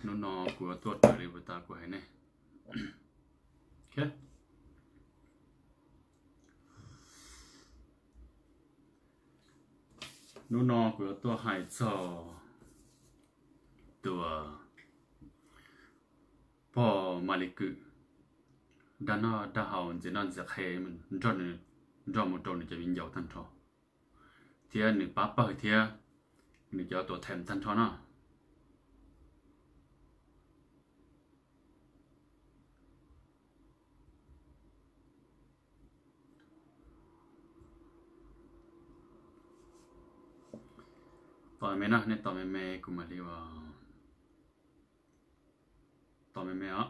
Hnub no kuv yuav tuaj raws li uas tas kuv hais nej. Hnub no kuv yuav tuaj hais txog tus pog Maly Kwm dag noj dag haus ntxias noj ntxias qhe nrog mus rau nws cov viv ncaus tag nrho, thiab nws pab pawg thiab nws cov tuam theem tag nrho no. Tos me no, nej tos me me kuv mam li ua. Tos me me os.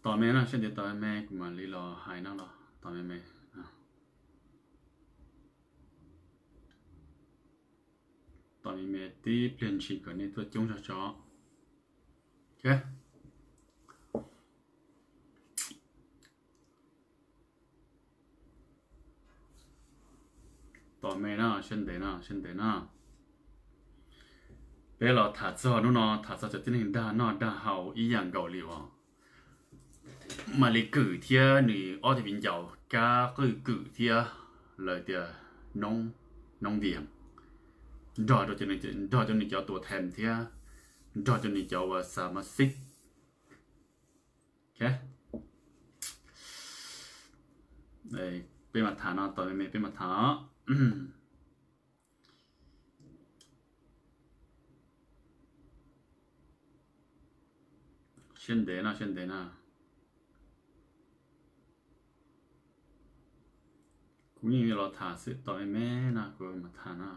Tos me no, seb ntev tos me me kuv mam li los hais no los tos me me. Tos me me tib pliag ntshis kom nej tuaj coob zog tso. Tos me no, seb ntev no, seb ntev no. Peb los tham txog hnub no tham txog cov tib neeg dag noj dag haus ib yam nkaus li uas Maly Kwm thiab nws ob tug viv ncaus Kab Qwj Kwm thiab lawv tias Noob Vias, nrog rau nws cov tuam theem thiab nrog rau nws cov uas xa ma xib. Peb mam tham no, tos me me peb mam tham. Siab ntev no, siab ntev no. Kuv yeej los tham xwb, tos me me no kuv mam tham no.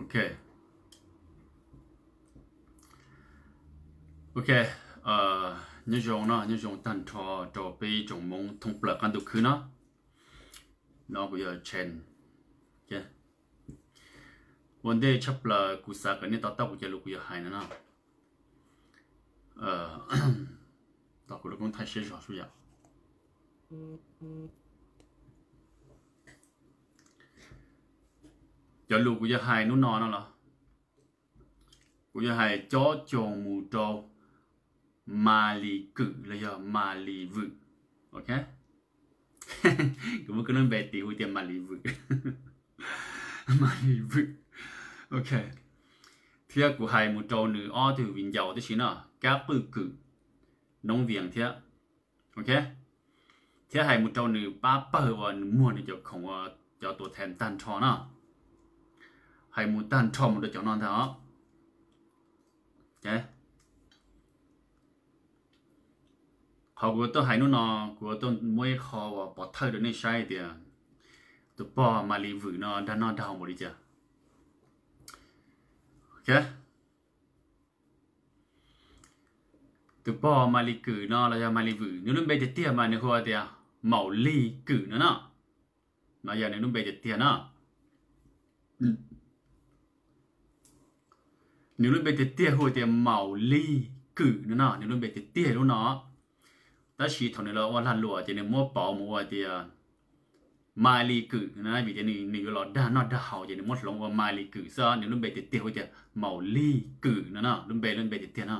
Ok, ok, nyob zoo no, nyob zoo tag nrho rau peb tsoom Hmoob thoob plaws qab ntuj khwb no. No kuv yog Tshee. Ua ntej tshaj plaws kuv xav kom nej to taub kuv cov lus kuv yuav hais no no. Tos kuv lub koob thaij siab zog xwb yom. Cov lus kuv yuav hais hnub no no los kuv yuav hais cob coog mus rau Maly Kwm los yog Maly Vwm. Ok, kuv muab koj lub npe tis hu tias Maly Vwm. Maly Vwm. Ok, thiab kuv hais mus rau nws ob tug viv ncaus tib si no, Kab Qwj Kwm, Noob Vias thiab. Ok, thiab hais mus rau nws pab pawg uas nws muag nws cov khoom uas cov tuam theem tag nrho no. Hais mus tag nrho mus rau cov no ntag os. Qhov kuv tuaj hais hnub no, kuv tuaj muab ib qho uas pov thawj rau nej saib tias tus pog Maly Vwm no dag noj dag haus npaum li cas. Tus pog Maly Kwm no los yog Maly Vwm, nws lub npe tiag tiag mas nws hu tias Maum Lig Kwm no no. No yog nws lub npe tiag tiag no. Nws lub npe tiag tiag hu tias Maum Lig Kwm no no, nws lub npe tiag tiag lub no. Tab sis thaum nws los ua lag luam ces nws muab pauv mus ua tias Maly Kwm no, vim tias nws yuav los dag noj dag haus ces nws muab hloov ua Maly Kwm xwb, nws lub npe tiag tiag hu tias Maum Lig Kwm no no, lub npe lub npe tiag tiag no.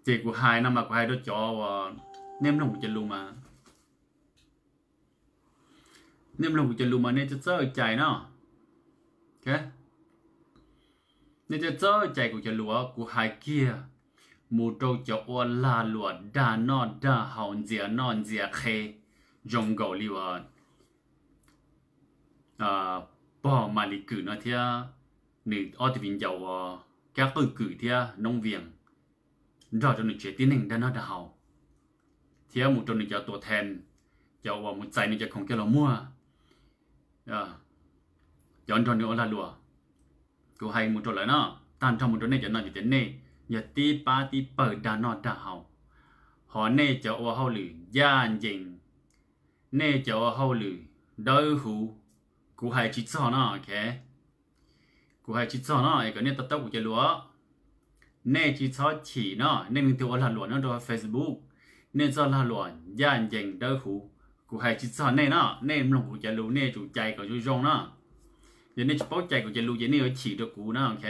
Ces kuv hais no mas kuv hais rau cov uas nej mloog kuv cov lus mas, nej mloog kuv cov lus mas nej txawj txawj cais no. Nej txawj txawj cais kuv cov lus, kuv hais kiag mus rau cov ua lag luam dag noj dag haus ntxias noj ntxias qhe zoo nkaus li uas pog Maly Kwm no thiab nws ob tug viv ncaus uas Kab Qwj Kws thiab Noob Vias nrog rau nws tsev tib neeg dag noj dag haus, thiab mus rau nws cov tuam thees, cov uas mus txais nws cov khoom coj los muag, cov nrog nws ua lag luam. Kuv hais mus rau lawv no, tag nrho mus rau nej cov no ces tias nej yog tib pab tib pawg dag noj dag haus, ho nej cov ua hauj lwm ncaj ncees, nej cov ua hauj lwm dawb huv, kuv hais tsis txog no, ok. Kuv hais tsis txog no es kom nej to taub kuv cov lus. Nej tsis txhob chim no, nej leej twg ua lag luam nyob rau Facebook, nej txoj lag luam ncaj ncees dawb huv, kuv hais tsis txog nej no, nej mloog kuv cov lus nej yuav tsum cais kom zoo zoo no. Yog nej tsis paub cais kuv cov lus ces nej yuav chim rau kuv no, ok.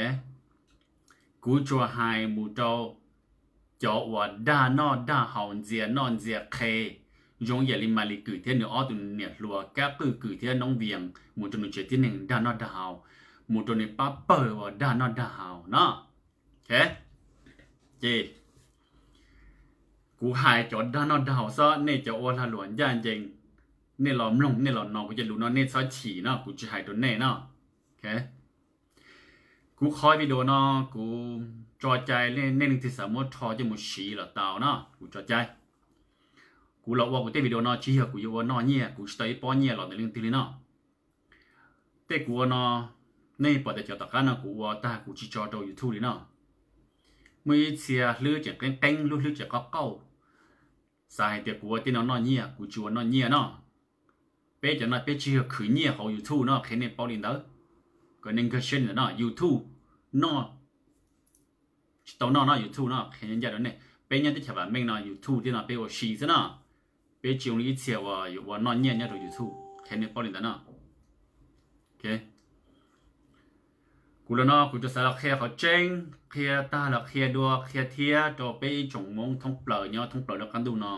Kuv tsuas hais mus rau cov uas dag noj dag haus ntxias noj ntxias qhe, zoo yam li Mas Lis Kwm thiab nws ob tug niam hluas Kab Qwj Kwm thiab Noob Vias mus rau nws tsev tib neeg dag noj dag haus, mus rau nws pab pawg uas dag noj dag haus no. Ok, ces kuv hais cov dag noj dag haus xwb, nej cov ua lag luam ncaj ncees, nej los mloog nej los no kuv cov lus no nej txhob chim no, kuv tsis hais rau nej no. Ok, kuv qhov video no kuv tso cai, nej leej twg xav muab rho coj mus siv los tau no, kuv tso cai. Kuv los ua kuv tej video no tsis yog kuv yuav ua noj nyiaj, kuv tsis tau ib pob nyiaj los ntawm leej twg li no. Tej kuv ua no, nej pom tias cov tom qab no kuv ua tag kuv tsis tso rau YouTube li no. Muaj ib txhia hlwb tseem qeeb qeeb, lub hlwb tseem qauj qauj, xav hais tias kuv ua tej no noj nyiaj, kuv tsis ua noj nyiaj no. Peb cov no peb tsis yog khwv nyiaj hauv YouTube no, qhia nej paub li ntawd, kom nej nkag siab li ntawd no. YouTube no tsis tau noj no, YouTube no qhia ncaj rau nej. Peb nyob teb chaws vam meej no YouTube thiab no peb ua si xwb no. Peb tsis zoo li ib txhia uas yuav ua noj nyiaj nyob rau YouTube, qhia nej paub li ntawd no. Kuv los no kuv tsuas xav los qhia qhov tseeb, qhia tag los qhia dua, qhia thiab rau peb ib tsoom Hmoob thoob plaws nyob thoob plaws lub qab ntuj no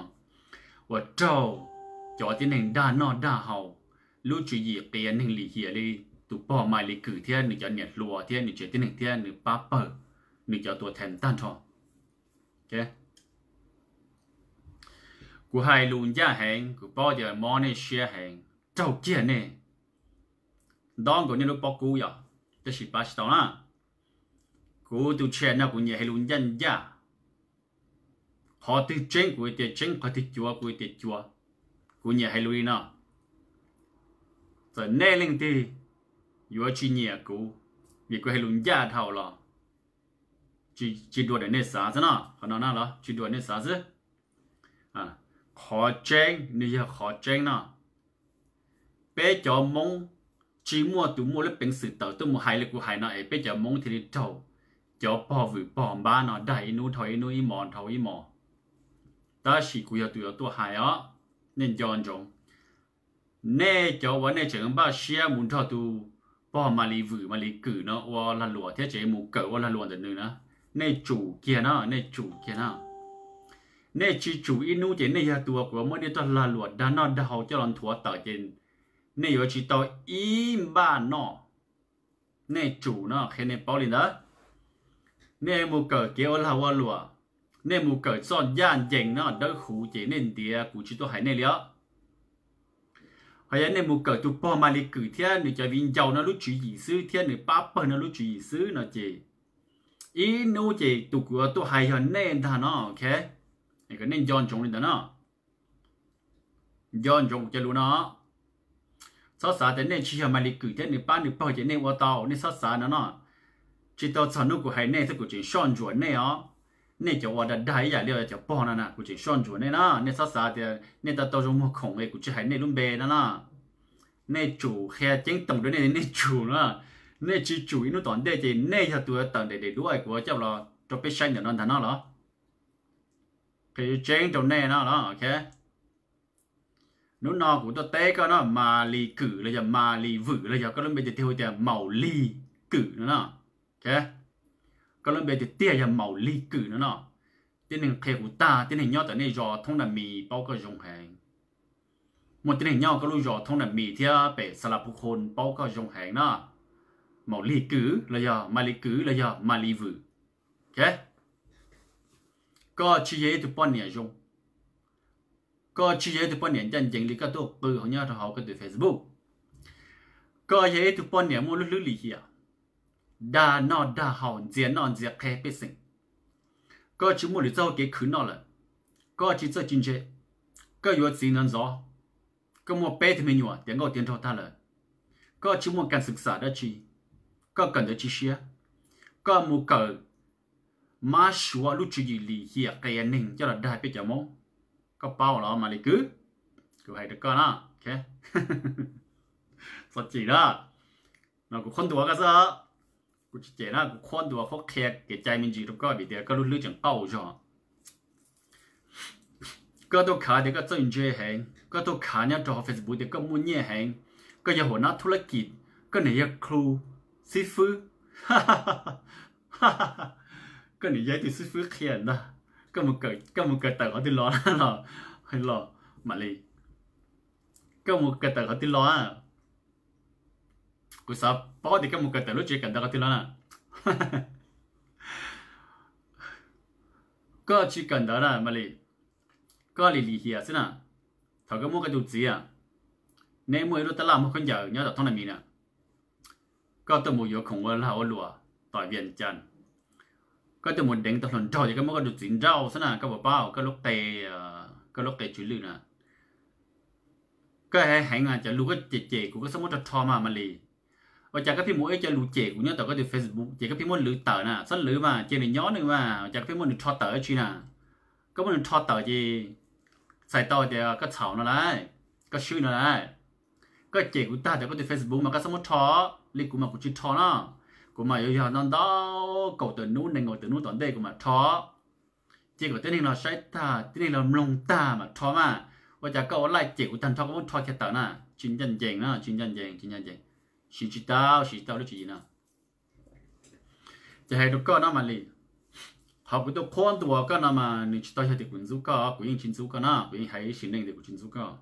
uas raug cov tib neeg dag noj dag haus lub tswv yim qias neeg lim hiam li tus pog Mas Lis Kwm thiab nws cov niam hluas thiab nws tsev tib neeg thiab nws pab pawg, nws cov tuam thees tag nrho. Kuv hais lus ncaj heev, kuv paub tias mob nej siab heev, raug kiag nej, nto nkaus nej lub pob kub yom, tab sis pab tsis tau na. Kuv tus channel no kuv nyiam hais lus ncaj ncaj. Qhov twg tseeb kuv tias tseeb, qhov twg cuav kuv tias cuav. Kuv nyiam hais lus li no. Txawm nej leej twg yuav tsis nyiam kuv vim kuv hais lus ncaj dhau los tsis dua ntawm nej xav xwb no, qhov no na los tsis dua nej xav xwb. Qhov tseeb nws yog qhov tseeb no. Peb cov Hmoob tsis muaj tus muaj lub peev xwm tawm tuaj mus hais li kuv hais no es peb cov Hmoob thiaj li raug cov pog vwm pog npab no dag ib hnub dhau ib hnub, ib hmos dhau ib hmos. Tab sis kuv yog tus yuav tuaj hais os, nej nco ntsoov. Nej cov uas nej tseem npaj siab mus nrog tus pog Mas Lis Vwm Mas Lis Kwm no ua lag luam thiab tseem mus kawm ua lag luam ntawm nws na, nej tsum kiag na, nej tsum kiag na. Nej tsis tsum ib hnub ces nej yog tus uas kuv muab nej txoj lag luam dag noj dag haus coj los nthuav tawm ces nej yuav tsis tau ib npaj noj. Nej tsum no, qhia nej paub li ntawd. Nej mus kawm kev ua lag ua luam, nej mus kawm txoj ncaj ncees no dawb huv ces nej ntiav kuv tsis tuaj hais nej li os. Ho yog nej mus kawm tus pog Mas Lis Kwm thiab nws cov viv ncaus no lub tswv yim xwb thiab nws pab pawg no lub tswv yim xwb no ces ib hnub ces tus kuv yuav tuaj hais yog nej ntag no, ok. Kom nej nco ntsoov li ntawd no. Nco ntsoov kuv cov lus no. Txhob xav tias nej tsis yog Mas Lis Kwm thiab nws pab nws pawg ces nej ua tau, nej txhob xav no no. Tsis tau txog hnub kuv hais nej xwb kuv tseem soj ntsuam nej os. Nej cov uas dag dag ib yam li cov pog no na kuv tseem soj ntsuam nej na. Nej txhob xav tias nej tau tau zoo muag khoom es kuv tsis hais nej lub npe no na. Nej tsum qhia ceeb toom rau nej, nej tsum no. Nej tsis tsum ib hnub tom ntej ces nej yog tus tawm daim daim duab kuv coj los rau peb saib ntawm no ntag no los. Qhia tseeb rau nej no los, ok. Hnub no kuv tuaj teb koj no, Mas Lis Kwm los yog Mas Lis Vwm los yog koj lub npe tiag tiag hu tias Maum Lis Kwm no no. Koj lub npe tiag tiag yog Maum Lis Kwm no no. Tib neeg qhia kuv tag, tib neeg nyob tom nej zos Thoob Nas Mis paub koj zoo heev. Muaj tib neeg nyob koj lub zos Thoob Nas Mis thiab pem Xa Las Phu Khun paub koj zoo heev na. Maum Lis Kwm los yog Mas Lis Kwm los yog Mas Lis Vwm, ok. Koj tsis yog ib tug poj niam zoo. Koj tsis yog ib tug poj niam ncaj ncees li koj tuaj qw hauv nyob rau hauv koj tus Facebook. Koj yog ib tug poj niam muaj lub hlwb lim hiam, dag noj dag haus, ntxias noj ntxias qhe pej xeem. Koj tsis muaj lwm txoj hau kev khwv noj lawm, koj tsis txawj tsis ntse, koj yuav txiv ntxov ntxov, koj muaj peb tug me nyuam tiav nkauj tiav nraug tag lawm, koj tsis muaj kas xwm xam dab tsi, koj kawm ntawv tsis siab, koj mus kawm mab suav lub tswv yim lim hiam qias neeg coj los dag peb cov Hmoob. Koj paub los Malis Kwm, kuv hais rau koj na. Txhob cim na, no kuv qhuab ntuas koj xwb, kuv tsis cem na, kuv qhuab ntuas qhuab qhia kev cai me ntsis rau koj vim tias koj lub hlwb tseem qaug zog. Koj tuaj khav tias koj txawj ntse heev, koj tuaj khav nyob rau hauv Facebook tias koj muaj nyiaj heev, koj yog huam nab thub lab kis, koj niam yog klu xib fwb, koj niam yog ib tug xib fwb qhia ntag. Koj mus kawm tawm qhov twg los los, Malis, koj mus kawm tawm qhov twg los? Kuv xav paub tias koj mus kawm tawm lub tsev kawm ntawv qhov twg los na? Koj tsis kawm ntawv na Malis, koj lim lim hiam xwb na. Thaum koj muab koj tus txiv, neb muaj ib lub tab laj muag khaub ncaws nyob tom thoob na mis na, koj tuaj mus yuav khoom ua lag ua luam tom Vias Cas, koj tuaj mus deev tau hluas nraug ces koj muab koj tus txiv nrauj xwb na, koj puas paub koj lub qe, koj lub qe tsw lwj na. Koj heev heev, cov lus koj cem cem kuv koj txhob muab rho rho mas Malis. Ua cas koj pheej mus ua ib co lus cem kuv nyob tom koj tus Facebook ces koj pheej muab lwv tawm na, txhob lwv mas, cia nws nyob nws mas, ua cas koj pheej muab nws rho tawm dab tsi na? Koj muab nws rho tawm ces txhais tau tias koj txhaum no lauj, koj swb no lauj. Koj cem kuv tag tom koj tus Facebook mas koj txhob muab rho, li kuv mas kuv tsis rho no. Kuv mas yuav yog ntau ntau kaum tawm hnub nees nkaum tawm hnub tom ntej kuv mam rho. Cia kom tib neeg los saib tag, tib neeg los mloog tag mam rho mas. Ua cas koj ua laij cem kuv tag nrho koj muab rho kiag tawm na? Tsis ncaj ncees na, tsis ncaj ncees, tsis ncaj ncees. Siv tsis tau, siv tsis tau lub tswv yim no. Ces hais rau koj no Malis, qhov kuv tuaj qhuab ntuas koj no mas nws tsis tau yog tias kuv ntxub koj, kuv yeej tsis ntxub koj na, kuv yeej hais ib sim neej tias kuv tsis ntxub koj.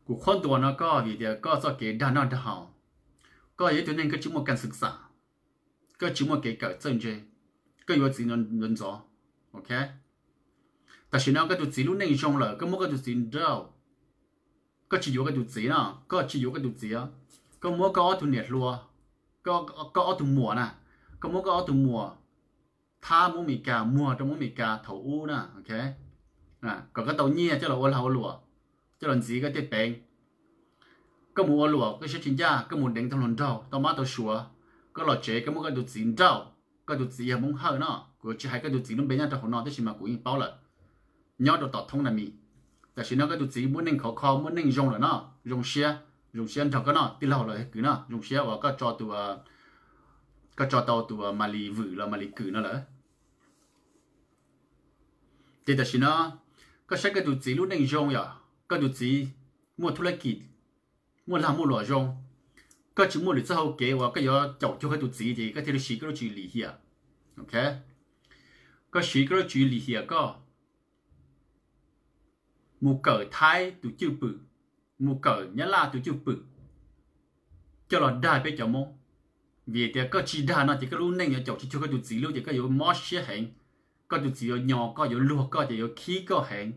Kuv qhuab ntuas no koj vim tias koj txoj kev dag noj dag haus, koj yog ib tug neeg koj tsis muaj kas xwm xam, koj tsis muaj kev kawm txawj ntse, koj yuav txiv ntxov ntxov, ok. Tam sim no koj tus txiv lub neej zoo lawm, koj muab koj tus txiv nrauj. Koj tsis yuav koj tus txiv no, koj tsis yuav koj tus txiv, koj muab koj ob tug niam hluas, koj ob tug muam na, koj muab koj ob tug muam thab mus Amelikas, muag rau mus Amelikas thaum ub na, ok, kom koj tau nyiaj coj los ua lag ua luam, coj los ntxiv koj tej peev. Koj mus ua luam koj siab tsis ncaj, koj mus deev tau hluas nraug tau mab tau suav, koj los tsev koj muab koj tus txiv nrauj. Koj tus txiv yog Hmoob Hawj no, kuv tsis hais koj tus txiv lub npe nyob rau hauv no tab sis mas kuv yeej paub lawm. Nyob rau tom thoob na mis, tam sim no koj tus txiv muaj neej khov kho, muaj neej zoo lawm no, zoo siab, zoo siab nrog koj no, tij laug los yog kwv no, zoo siab uas koj tso tus, koj tso tau tus Malis Vwm los Malis Kwm no lawm. Ces tam sim no koj saib koj tus txiv lub neej zoo yom, koj tus txiv muaj thub lab kis, muaj lag muaj luam zoo, koj tsis muaj lwm txoj hau kev uas koj yuav caum cuag koj tus txiv ces koj thiaj li siv koj lub tswv yim lim hiam, ok. Koj siv koj lub tswv yim lim hiam koj mus kawm Thaib tus cwj pwm, mus kawm Nyab Laj tus cwj pwm coj los dag peb cov Hmoob. Vim tias koj tsis dag no ces koj lub neej yuav caum tsis cuag koj tus txiv lub ces koj yuav mob siab heev. Koj tus txiv yuav nyo koj, yuav luag koj, ces yuav khib koj heev.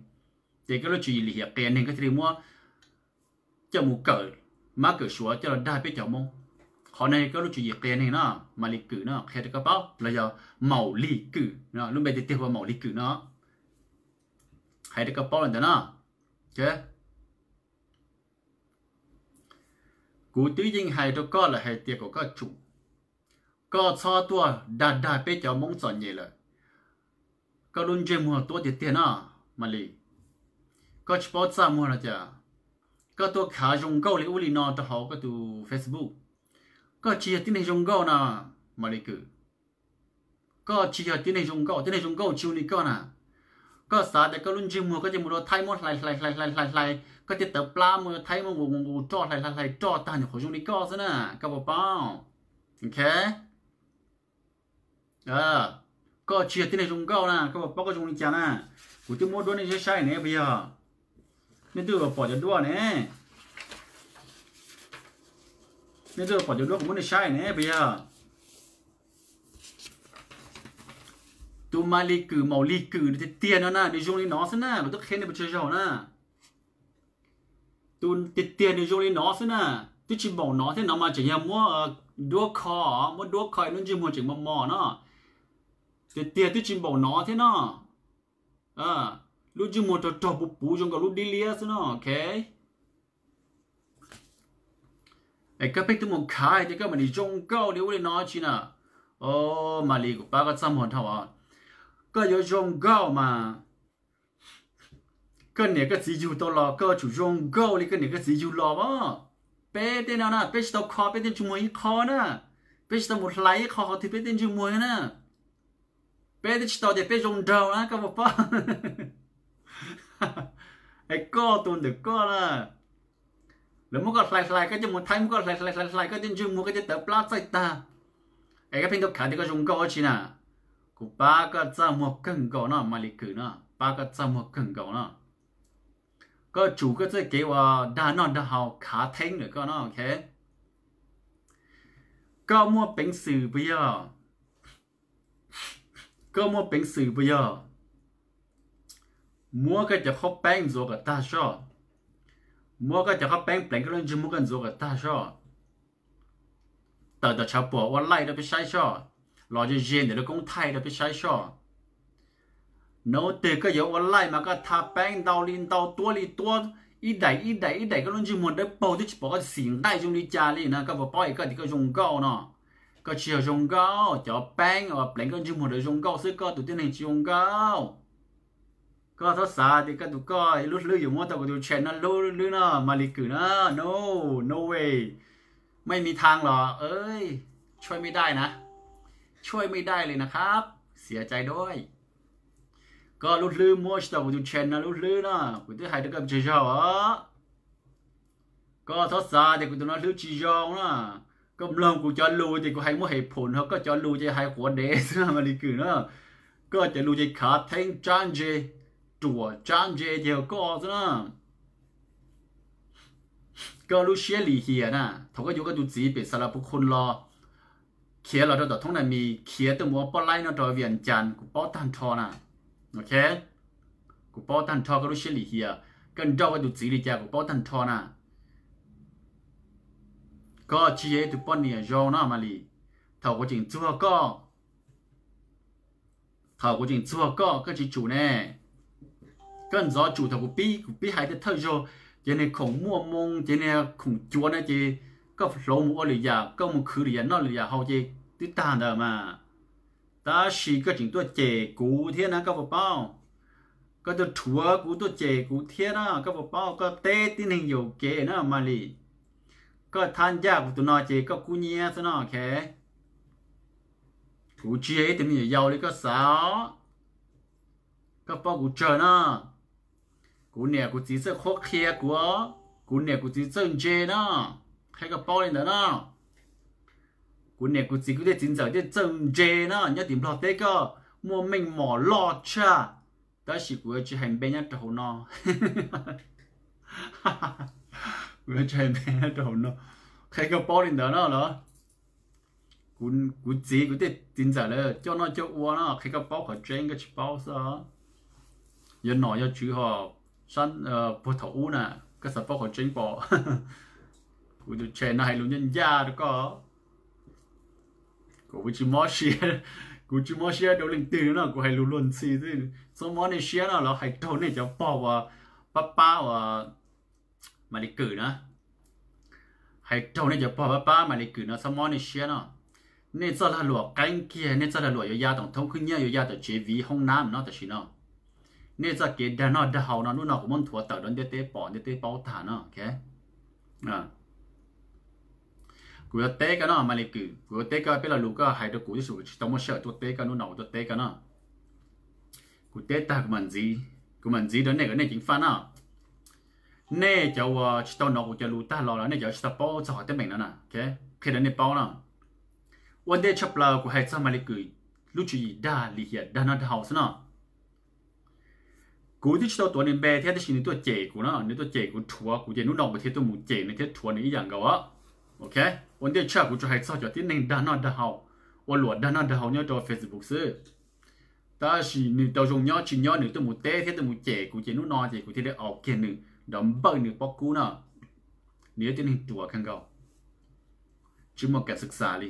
Ces koj lub tswv yim lim hiam qias neeg koj thiaj li muab coj mus kawm mab kawm suav coj los dag peb cov Hmoob. Qhov no koj lub tswv yim qias neeg no, Malis Kwm no qhia rau koj paub los yog Maum Lis Kwm, lub npe tiag tiag hu ua Maum Lis Kwm no. Hais rau koj paub li ntawd no. Kuv twb yeej hais rau koj lawm hais tias kom koj tsum, koj txhob tuaj dag dag peb cov Hmoob txom nyem lawm. Koj lub ntsej muag tuab tiag tiag no, Malis. Koj tsis paub txaj muag no cas? Koj tuaj khav zoo nkauj li ub li no rau hauv koj tus Facebook. Koj tsis yog tib neeg zoo nkauj no, Malis Kwm. Koj tsis yog tib neeg zoo nkauj, tib neeg zoo nkauj tsis zoo li koj na. Koj xav tias koj lub ntsej muag koj cia mus rau Thaib muab hlais hlais hlais hlais hlais hlais, koj tej tawv plab mus rau Thaib muab nqus nqus nqus roj hlais hlais hlais roj tag nyuam qhuav zoo li koj xwb na, koj puas paub? Ok. Koj tsis yog tib neeg zoo nkauj na, koj puas paub koj zoo li cas na? Kuv twb muab duab nej saib saib ne puas yog? Nej twb pom cov duab ne. Nej twb pom cov duab kuv muab nej saib ne puas yog? Tus Malis Kwm Maum Lis Kwm tiag tiag no na, nws zoo li no xwb na, kuv twb qhia nej puas tsaug zog na. Tus tiag tiag nws zoo li no xwb na, twb tsis npaum no thiab, no mas tseem yog muab Duab kho, muab duab kho lub ntsej muag tseem mos mos no. Tiag tiag twb tsis npaum no thiab no. Lub ntsej muag rog rog puv puv zoo nkaus lub dib liab xwb no, ok. Es koj pheej tuaj mus khav hais tias koj mam li zoo nkauj li ub li no tsi na. Os, Malis, kuv pab koj txaj muag dhau os. Koj yuav zoo nkauj mas koj niam koj txiv yug tau los koj tsum zoo nkauj li koj niam koj txiv yug los as. Peb tej no na peb tsis tau kho peb tej ntsej muag ib qho na. Peb tsis tau mus hlais ib qho qhov twg peb tej ntsej muag na. Peb twb tsis tau tias peb zoo nraug na koj puas paub. Es koj tus ntawm koj na, lawv muab koj hlais hlais koj coj mus thaij, muab koj hlais hlais hlais hlais koj tej ntsej muag koj tej tawv plab txaij tag. Es koj pheej tuaj khav tias koj zoo nkauj dab tsi na. Kuv pab koj txaj muag kawg nkaus no Malis Kws no, pab koj txaj muag kawg nkaus no. Koj tsum koj txoj kev uas dag noj dag haus khav theeb lawm koj no, ok. Koj muaj peev xwm puas yog? Koj muaj peev xwm puas yog? Muab koj cov qhaub peeb ntxuav kom tag soj. Muab koj cov qhaub peeb pleev koj lub ntsej muag koj ntxuav kom tag soj. Tawm tom tshav puam ua laij rau peb saib soj, los ze ze ntawm lub koob thaij rau peb saib soj. Hnub twg koj yuav ua laij mas koj tha peeb ntau li ntau tuab li tuab, ib daim ib daim ib daim koj lub ntsej muag dawb paug twb tsis pom koj xim nqaij zoo li cas li na. Koj puas paub es koj tias koj zoo nkauj no? Koj tsis yog zoo nkauj, cov peeb uas pleev koj ntsej muag ntawd zoo nkauj xwb, koj tus tib neeg tsis zoo nkauj. Koj txhob xav tias koj tus koj lub hlwb yuav muab tau kuv tus channel no hlub hlwb no Malis Kws na. No, no way. ไม่มีทางหรอก ช่วยไม่ได้นะ ช่วยไม่ได้เลยนะครับ เสียใจด้วย Koj lub hlwb muab tsis tau kuv tus channel no lub hlwb no, kuv twb hais rau koj pes tsawg zaug os. Koj txhob xav tias kuv tus no hlwb tsis zoo na. Koj mloog kuv cov lus ces kuv hais muaj hem phum, ho koj cov lus ces hais quav dev xwb Malis Kws na. Koj cov lus ces khav theeb tsab ntse, ruam tsab ntse ces yog koj xwb na. Koj lub siab lim hiam na, thaum koj yuav koj tus txiv pem Xas Las Phu Khun los, khiav los rau tom Thoob Nais Mis, khiav tuaj mus ua poj laib no rau Vias Cas, kuv paub tag nrho na. Ok, kuv paub tag nrho koj lub siab lim hiam, koj nrauj koj tus txiv li cas kuv paub tag nrho na. Koj tsis yog ib tug poj niam zoo no Malis. Thaum kuv tseem txuag koj, thaum kuv tseem txuag koj, koj tsis tsum ne. Koj ntxov tsum thaum kuv pib, kuv pib hais tias thawj zaug ces niag khoom muaj moo ces niag khoom cuav na ces koj hloov mus ua lwm yam, koj mus khwv lwm yam noj lwm yam haus ces twb tag ntawd mas. Tab sis koj tseem tuaj cem kuv thiab na koj puas paub? Koj tuaj rhuav kuv tuaj cem kuv thiab na koj puas paub? Koj teb tib neeg yuam kev na Malis. Koj thab ncaj kuv tus no ces koj kub hnyiab xwb no, ok. Kuv tsis yog ib tug me nyuam yaus li koj xav os. Koj paub kuv tsawg no? Kuv niam kuv txiv txawj qhuab qhia kuv os. Kuv niam kuv txiv txawj ntse no, qhia koj paub li ntawd no. Kuv niam kuv txiv kuv tej txiv ntxawm tej txawj ntse no, nyob tim Nplog teb koj muaj meej mom loj tshaj. Tab sis kuv yuav tsis hais npe nyob rau hauv no. Kuv yuav tsis hais npe nyob rau hauv no. Qhia koj paub li ntawd no los. Kuv txiv kuv tej txiv ntxawm lawv coj noj coj ua no, qhia koj paub qhov tseeb, koj tsis paub xwb. Yog nom yog tswv ho puag thaum ub na, koj xav paub qhov tseeb pom. Kuv tus tshe no hais lus ncaj ncaj rau koj. Kuv tsis mob siab, kuv tsis mob siab rau leej twg no, kuv hais lus luag ntxhi xwb. Txhob mob nej siab no, los hais raug nej cov pog uas pab pab uas Malis Kws na. Hais raug nej cov pog pab pab Malis Kws no, txhob mob nej siab no. Nej txoj lag luam qeeb kiag, nej txoj lag luam yuav ya tom thoob khwb nyiab, yuav ya tom tsev viv hoob nab no tam sim no. Nej txoj kev dag noj dag haus no hnub no kuv muab nthuav tawm rau ntiaj teb pom ntiaj teb paub tag no. Kuv yuav teb koj no Malis Kws, kuv yuav teb koj peb lo lus koj hais rau kuv tab sis kuv tsis tau muaj sij hawm tuaj teb koj, hnub no kuv tuaj teb koj no. Kuv teb tag kuv mam ntxiv, kuv mam ntxiv rau nej kom nej ceev faj no. Nej cov uas tsis tau hnov kuv cov lus tag los los nej cov tsis tau paub txog qhov teeb meem no na, qhia rau nej paub no. Ua ntej tshaj plaws kuv hais txog Malis Kws lub tswv yim dag lim hiam dag noj dag haus xwb no. Kuv twb tsis tau tuav nws npe thiab tab sis nws tuaj cem kuv no, nws tuaj cem kuv rhuav kuv ces hnub no kuv thiaj tuaj mus cem nws thiab rhuav nws ib yam nkaus. Ok, ua ntej tshaj kuv tsuas hais txog cov tib neeg dag noj dag haus, ua luam dag noj dag haus nyob rau Facebook xwb. Tab sis nws tau zoo nyob tsis nyob nws tuaj mus teb thiab tuaj mus cem kuv ces hnub no ces kuv thiaj li aus kiag nws nrov npawj nws pob kub no. Nws yog tib neeg ruam kawg nkaus. tsis muaj kas xwm xas li.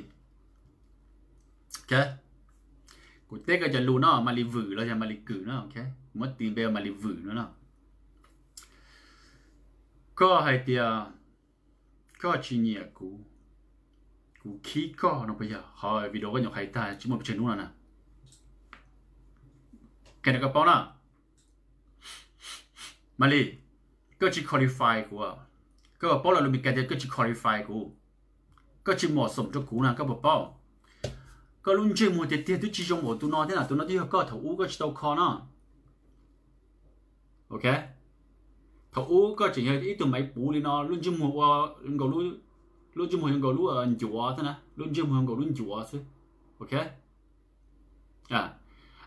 Kuv teb koj cov lus no, Malis Vwm los yog Malis Kwm no, muab tis npe Malis Vwm no no. Koj hais tias koj tsis nyiam kuv, kuv khib koj no puas yog? Qhov video koj nyuam qhuav hais tag tsis muaj pes tsawg hnub no na. Qhia rau koj paub na, Malis, koj tsis qualify kuv. Koj puas paub los lus Meskas tias koj tsis qualify kuv, koj tsis mom xoom rau kuv na, koj puas paub? Koj lub ntsej muag tiag tiag twb tsis zoo npaum tus no thiab na, tus no twb yog koj thaum ub koj tsis tau kho no. Ok, thaum ub koj tseem yog ib tug maiv puv li no, lub ntsej muag ua nkaus, lub ntsej muag yuav nkaus lub ncuav thiab na, lub ntsej muag yuav nkaus lub ncuav xwb. Ok,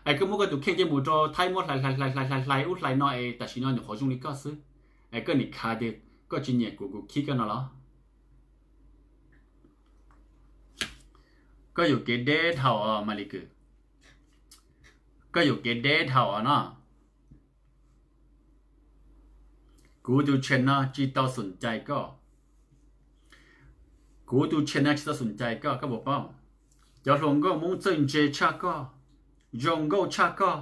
es koj muab koj tus kheej coj mus rau Thaib muab hlais hlais hlais hlais hlais hlais ub hlais no es tam sim no nyuam qhuav zoo li koj xwb. Es koj nim khav tias koj tsis nyiam kuv, kuv khib koj no los? Koj yuam kev deb dhau Malis Kwm, koj yuam kev deb dhau no. Kuv tus channel no tsis tau xoom cai koj. Kuv tus channel no tsis tau xoom cai koj, koj puas paub? Cov hluas nkauj Hmoob txawj ntse tshaj koj, zoo nkauj tshaj koj,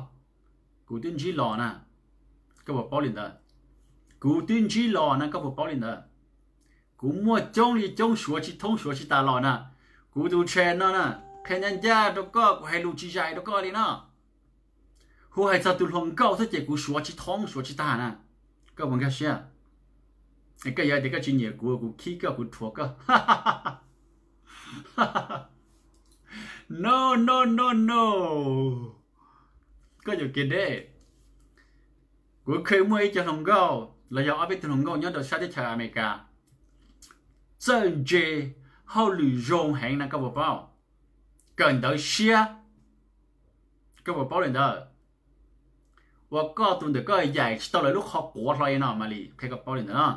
kuv twb ntsib los na, koj puas paub li ntawd? Kuv twb ntsib los na, koj puas paub li ntawd? Kuv muaj coob li coob, suav tsis thoob suav tsis tas los na. Kuv tus channel no na, qhia ncaj ncaj rau koj, kuv hais lus tsis zais rau koj li no. Hu hais txog tus hluas nkauj xwb ces kuv suav tsis thoob suav tsis tag na. Koj puas nkag siab? Koj yuav tias koj tsis nyiam kuv, kuv khib koj, kuv rhuav koj. No, no, no, no. Koj yuam kev deb. Kuv khwv muaj ib co hluas nkauj los yog ob peb tug hluas nkauj nyob rau sab teb chaws Amelikas, txawj ntse, hauj lwm zoo heev na, koj puas paub? Kawm ntawv siab, koj puas paub li ntawd? Ua koj tus ntawm koj yaim tsis tau lawv lub qhov quav hlo li no, Malis, qhia koj paub li ntawd no.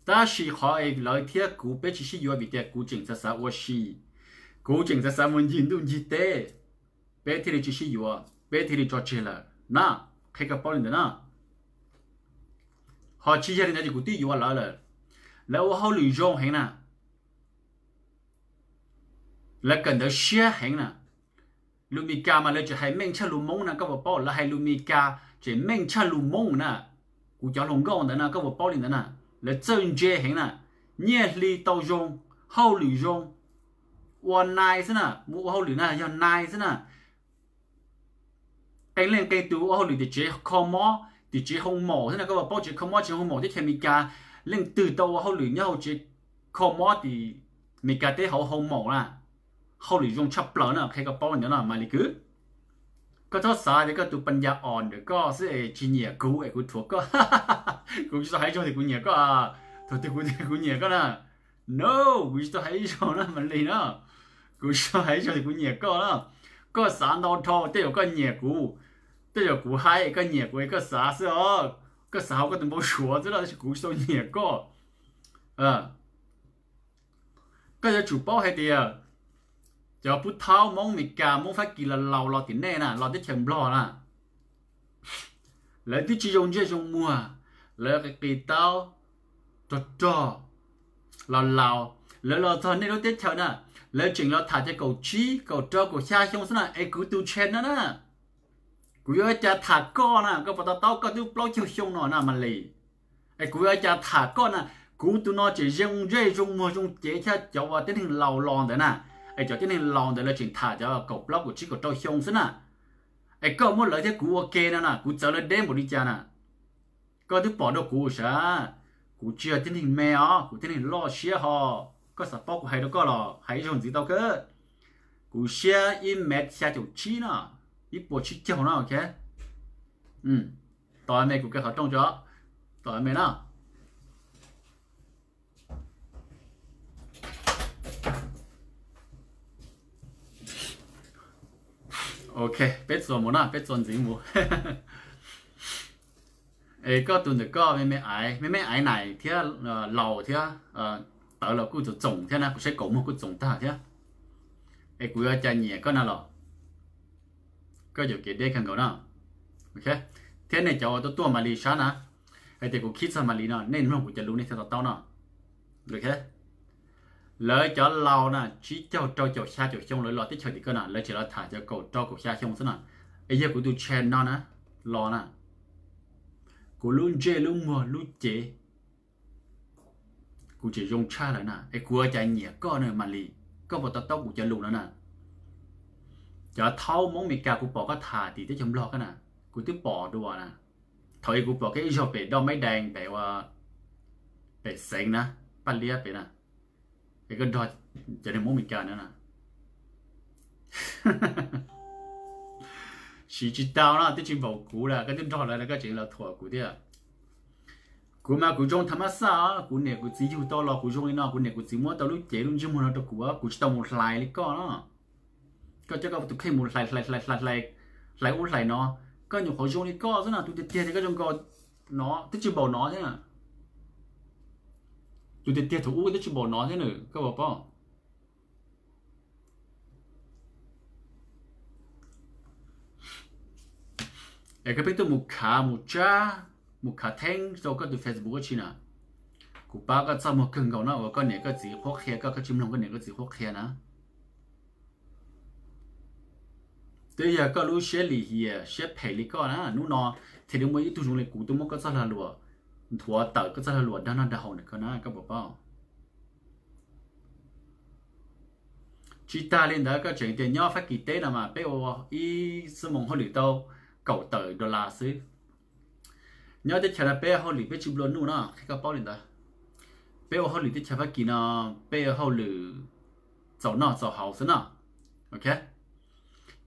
Tab sis qhov es lawv thiab kuv peb tsis sib yuav vim tias kuv tseem xav xav ua si, kuv tseem xav xav mus ncig ntuj ncig teb, peb thiaj li tsis sib yuav, peb thiaj li tso tseg lawm na, qhia koj paub li ntawd na. Ho tsis yog li ntawd ces kuv twb yuav lawv lawm. Lawv ua hauj lwm zoo heev na, lawv kawm ntawv siab heev na. Lus Mis Kas mas lawv tseem hais meej tshaj lus Hmoob na, koj puas paub? Lawv hais lus Mis Kas tseem meej tshaj lus Hmoob na. Kuv cov hluas nkauj ntawd na, koj puas paub li ntawd na? Lawv txawj ntse heev na, nyiaj hli tau zoo, hauj lwm zoo, ua nais xwb na, mus ua hauj lwm na yog nais xwb na. Qee leej qee tus ua hauj lwm tim tsev kho mob, tim tsev hoo maum xwb na, koj puas paub? Tsev kho mob tsev hoo maum teb chaws Amelikas, leej twg tau ua hauj lwm nyob hauv tsev kho mob tim Amelikas teb hauv hoo maum na, hauj lwm zoo tshaj plaws na, qhia koj paub li ntawd no, Malis Kwm. Koj txhob xav tias koj tus pas nyas os ntawm koj xwb es tsis nyiam kuv es kuv rhuav koj. Kuv tsis tau hais ib zaug tias kuv nyiam koj, thaum twg kuv tias kuv nyiam koj na? No, kuv tsis tau hais ib zaug na, Malis na. Kuv tsis tau hais ib zaug tias kuv nyiam koj na. Koj xav ntau dhau, tej zaum koj nyiam kuv, tej zaum kuv hais koj nyiam kuv es koj xav xwb os. Koj xav hauv koj tus npau suav xwb los, tab sis kuv tsis tau nyiam koj. Koj yuav tsum paub hais tias cov pub thaub Hmoob Amelikas, Hmoob Fab Kis los laus los tim nej na, los teb chaws Nplog na, lawv twb tsis zoo ntsej zoo muag, lawv qis qis taub, rog rog, laus laus, lawv los txog nej lub teb chaws na, lawv tseem los tham cov kaum tsib kaum rau kaum xya xyoo xwb na, es kuv tus channel no na, kuv yuav ua cas tham koj na? Koj puas to taub koj twb plaub caug xyoo no na, Malis? Es kuv yuav ua cas tham koj na? Kuv tus no tseem zoo ntsej zoo muag zoo cev thiab cov uas tib neeg laus los ntawd na. Es cov tib neeg laus ntawd lawv tseem tham cov kaum plaub kaum tsib kaum rau xyoo xwb na. Es koj muab lawv thiab kuv ua ke no na, kuv txawv lawv deb npaum li cas na? Koj twb pom dua kuv sav, kuv tsis yog tib neeg me os, kuv tib neeg loj siab ho. Koj xav paub kuv hais rau koj los hais ib zaug ntxiv tau kawg. Kuv siab ib mev xya caum tsib no, ib puas tsib caug no, ok. Tos me kuv kaw qhov rooj tso, tos me na. Ok, peb txuas mus na, peb txuas ntxiv mus. Es koj tus ntawm koj me me aiv, me me aiv nais thiab laus thiab, tawv los kuj txoom txoom thiab na, kuv saib kaum muag kuj txoom tag thiab. Es kuv yuav cas nyiam koj na los? Koj yuam kev deb kawg nkaus na. Thiab nej cov uas tuaj tuaj Malis sab na, hais tias kuv khib txog Malis no, nej mloog kuv cov lus nej thiaj to taub no. Lawv cov laus na, tsib caug rau caum xya caum xyoo lawv los teb chaws tim ko na, lawv tseem los tham cov kaum rau kaum xya xyoo xwb na. Es yog kuv tus channel no na, los na, kuv lub ntsej lub muag lub cev, kuv tseem zoo tshaj lawm na. Es kuv ua cas nyiam koj na Malis, koj puas to taub kuv cov lus no na? Cov thaub Hmoob Meskas kuv pom koj tham tim teb chaws Nplog ko na, kuv twb pom dua na. Thaum ub kuv pom koj ib zaug pem Doj Maib Dees pem, pem Xeev na, Paj Liab pem na, es koj nrog cov neeg Hmoob Meskas na. Siv tsis tau no, twb tsis npaum kuv lawm, koj twb nrog lawv no koj tseem los thuam kuv thiab. Kuv mas kuv zoo tham mab xaj os, kuv niam kuv txiv yug tau los kuv zoo li no, kuv niam kuv txiv muab tau lub cev lub ntsej muag no rau kuv, kuv tsis tau mus hlais li koj no. Koj coj koj tus kheej mus hlais hlais hlais hlais hlais ub hlais no, koj nyuam qhuav zoo li koj xwb na, tus tiag tiag tias koj zoo nkaus no twb tsis npaum no thiab. Tus tiag tiag thaum ub twb tsis npaum no thiab nws, koj puas paub? Es koj pheej tuaj mus khav mus tsab, mus khav theeb rau koj tus Facebook ua tsi na. Kuv pab koj txaj muag kawg nkaus na, uas koj niam koj txiv qhuab qhia koj, koj tsis mloog koj niam koj txiv qhuab qhia na. Twb yog koj lub siab lim hiam siab phem li koj na, hnub no thiaj li muaj ib tug zoo li kuv tuaj muab koj txoj lag luam, nthuav tawm koj txoj lag luam dag noj dag haus ntawm koj na, koj puas paub? Tsis tag li ntawd, koj tseem tias nyob Fab Kis teb no mas peb ua ib xuab moos hauj lwm tau kaum tawm dollar xwb. Nyob teb chaws no peb hauj lwm peb tsis nplua nuj no, qhia koj paub li ntawd. Peb ua hauj lwm teb chaws Fab Kis no, peb ua hauj lwm txaus noj txaus haus xwb no. Ok,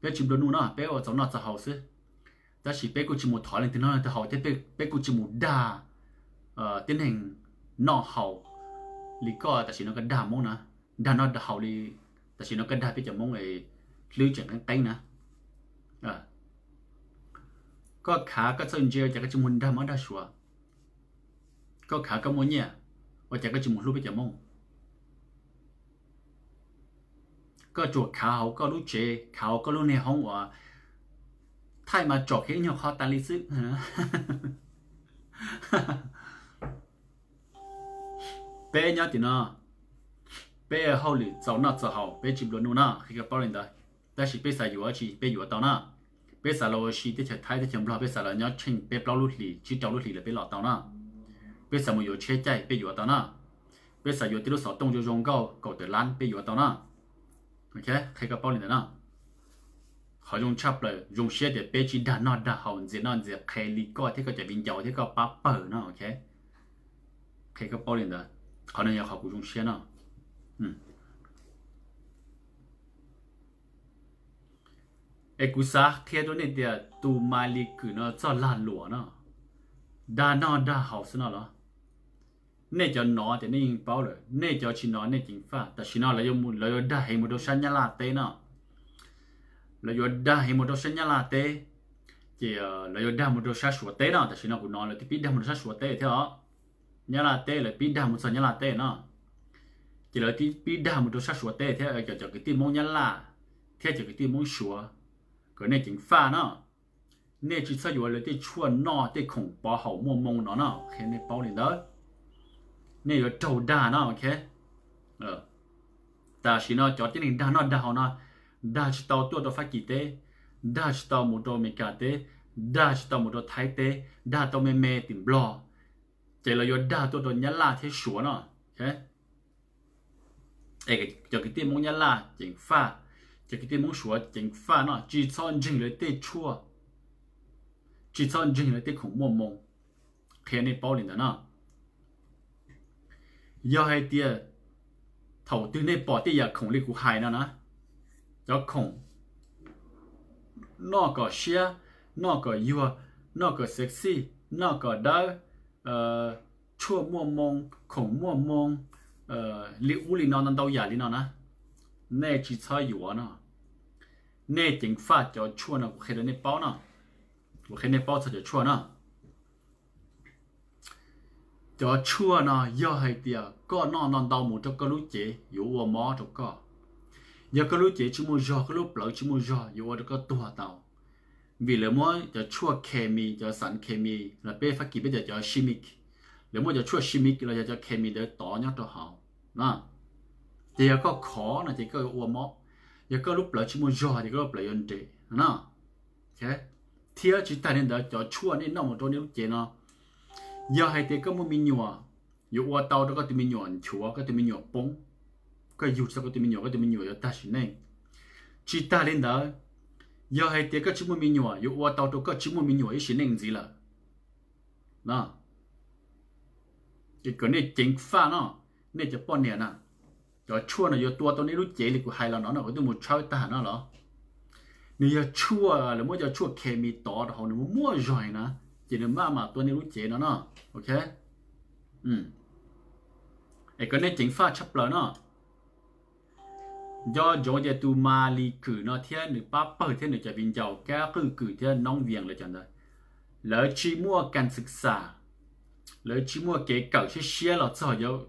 peb tsis nplua nuj no, peb ua txaus noj txaus haus xwb. Tab sis peb kuj tsis mus thov leej twg noj leej twg haus thiab, peb kuj tsis mus dag tib neeg noj haus li koj tam sim no koj dag Hmoob na, dag noj dag haus li tam sim no koj dag peb cov Hmoob hlwb tseem qeeb qeeb na. Koj khav koj txawj ntse ua cas koj tsis mus dag Hmoob dag Suav? Koj khav koj muaj nyiaj ua cas koj tsis mus hlub peb cov Hmoob? Koj tsuas khav hauv koj lub tsev, khav hauv koj lub niag hoob uas thaij mas tsom kiag ib nyuag qho tas li xwb. Peb nyob tim no, peb hauj lwm txaus noj txaus haus, peb tsis nplua nuj no, qhia koj paub li ntawd. Tab sis peb xav yuav tsi peb yuav tau na. Peb xav los ua si teb chaws Thaib teb chaws Nplog, peb xav los nyob tsheej peb plaub lub hlis tsib rau lub hlis los peb los tau na. Peb xav mus yuav tsheb caij peb yuav tau na. Peb xav yuav tib lub xov tooj zoo zoo nkauj kaum tawm lab peb yuav tau na. Qhia koj paub li ntawd na. Qhov zoo tshaj plaws, zoo siab tias peb tsis dag noj dag haus ntxias noj ntxias qhe li koj thiab koj cov viv ncaus thiab koj pab pawg no. Qhia koj paub li ntawd, qhov no yog qhov kuv zoo siab no. Es kuv xav qhia rau nej tias tus Malis Kwm no txoj lag luam no, dag noj dag haus xwb no los? Nej cov nov tias nej yeej paub lawm, nej cov tsis nov nej ceev faj. Tam sim no lawv yuav dag heev mus rau sab Nyab Laj teb no. Lawv yuav dag heev mus rau sab Nyab Laj teb, ces lawv yuav dag mus rau sab Suav teb no. Tam sim no kuv nov lawv twb pib dag mus rau sab Suav teb thiab os. Nyab Laj teb lawv pib dag mus txog Nyab Laj teb no. Ces lawv twb pib dag mus rau sab Suav teb thiab. Cov, cov kwv tij Hmoob Nyab Laj thiab cov kwv tij Hmoob Suav, kom nej ceev faj no. Nej tsis txhob yuav lawv tej tshuaj noj tej khoom pov haum muaj moo no no, qhia nej paub li ntawd. Nej yuav raug dag no, ok. Tam sim no cov tib neeg dag noj dag haus no, dag tsis tau tuaj rau Fab Kis teb, dag tsis tau mus rau Amelikas teb, dag tsis tau mus rau Thaib teb, dag tau me me tim Nplog, ces lawv yuav dag tuaj rau Nyab Laj thiab Suav no. Cov kwv tij Hmoob Nyab Laj ceev faj, cov kwv tij Hmoob Suav ceev faj no, tsis txhob ntseeg lawv tej tshuaj, tsis txhob ntseeg lawv tej khoom muaj moo. Qhia nej paub li ntawd no. Yog hais tias thaum twg nej pom tej yam khoom li kuv hais no na, cov khoom noj kom siab, noj kom yuag, noj kom sexy, noj kom dawb, tshuaj muaj moo, khoom muaj moo, li ub li no ntau ntau yam li no na, nej tsis txhob yuav no. Nej ceev faj cov tshuaj no, kuv qhia rau nej paub no. Kuv qhia nej paub txog cov tshuaj no. Cov tshuaj no yog hais tias koj noj ntau ntau mus rau koj lub cev yuav ua mob rau koj. Yog koj lub cev tsis muaj zog, koj lub plawv tsis muaj zog yuav ua rau koj tuag tau. Vim lawv muab cov tshuaj khes mis, cov xav khes mis los peb Fab Kis peb tias cov simic, Lawv muab cov tshuaj simic los yog cov khemis ntawd tov nyob rau hauv no. Ces yog koj khov no ces koj yuav ua mob, yog koj lub plawv tsis muaj zog ces koj lub plawv yuav nres no. Thiab tsis tas li ntawd, cov tshuaj nej noj mus rau nej lub cev no, yog hais tias koj muaj me nyuam, yuav ua tau rau koj tus me nyuam nchuav, koj tus me nyuam poob, koj yug tsis tau koj tus me nyuam, koj tus me nyuam yuav tag sim neej. Tsis tas li ntawd, yog hais tias koj tsis muaj me nyuam, yuav ua tau rau koj tsis muaj me nyuam ib sim neej ntxiv lawm no. Ces kom nej ceev faj no, nej cov poj niam na, cov tshuaj no yuav tua tau nej lub cev li kuv hais los no no, kuv twb mus tshawb tag no los. Nws yog tshuaj, lawv muab cov tshuaj khemis tov rau hauv, nws muaj muaj zog na, ces nws maj mam tua nej lub cev no no. Ok, es kom nej ceev faj tshaj plaws no. Nco ntsoov tias tus Maly Küm no thiab nws pab pawg thiab nws cov viv ncaus Kab Qwj Kws thiab Noob Vias lawv cov ntawd, lawv tsis muaj kas xwm xam, lawv tsis muaj kev kawm siab siab los txog,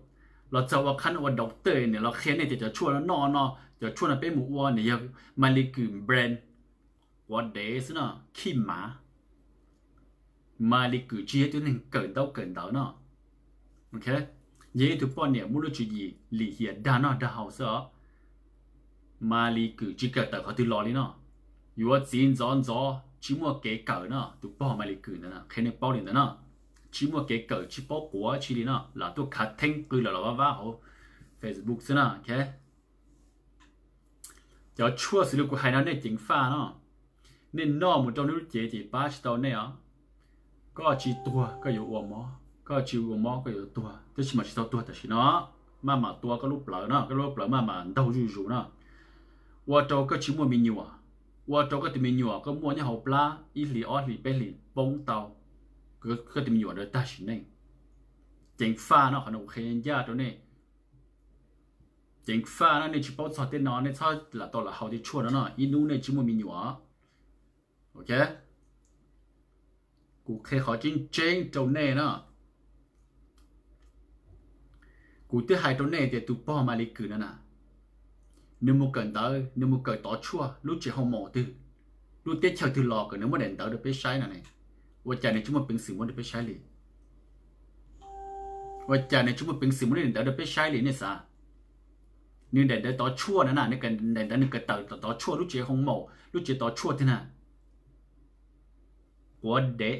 los txog ua qhab ua doctor nws los qhia nej tias cov tshuaj no noj no, cov tshuaj no peb mus ua, nws yog Maly Küm brand quav dev xwb no, khib mav. Maly Küm tsis yog ib tug neeg kawm ntaub kawm ntawv no. Ok, yog ib tug poj niam muaj lub tswv yim lim hiam dag noj dag haus xwb os. Maly Küm tsis kawm tawm qhov twg los li no. Yuav txiv ntxov ntxov tsis muaj kev kawm no, tus pog Maly Küm ntawd qhia nej paub li ntawd no. Tsis muaj kev kawm, tsis paub quav tsi li no, lam tuaj khav theeb qw lawm los vab vab hauv Facebook xwb na. Ok, cov tshuaj xws li kuv hais no nej ceev faj no, nej noj mus rau nej lub cev ces pab tsis tau nej os. Koj tsis tuag koj yuav ua mob, koj tsis ua mob koj yuav tuag, tab sis mas tsis tau tuag tam sim no, maj mam tua koj lub plawv no, koj lub plawv maj mam ntaug zuj zus no, ua rau koj tsis muaj me nyuam, ua rau koj tus me nyuam koj muaj nyob hauv plab ib hlis ob hlis peb hlis poob tau, koj tus me nyuam ntawd tag sim neej. Ceev faj no, qhov no kuv qhia ncaj rau nej. Ceev faj no, nej tsis paub txog tej no nej txhob lam tau lam haus tej tshuaj no no, ib hnub nej tsis muaj me nyuam. Ok, kuv qhia qhov tseeb tseeb rau nej no. Kuv twb hais rau nej tias tus pog Maly Küm no na, nws mus kawm ntawv, nws mus kawm tov tshuaj lub tsev hoo maum twg, lub teb chaws twg los kom nws muab daim ntawv rau peb saib no ne. Ua cas nws tsis muaj peev xwm muab rau peb saib li? Ua cas nws tsis muaj peev xwm muab daim ntawv rau peb saib li nej xav? Nws daim ntawv tov tshuaj na na, nws daim ntawv nws kawm tawm tov tshuaj lub tsev hoo maum, lub tsev tov tshuaj twg na? Quav dev.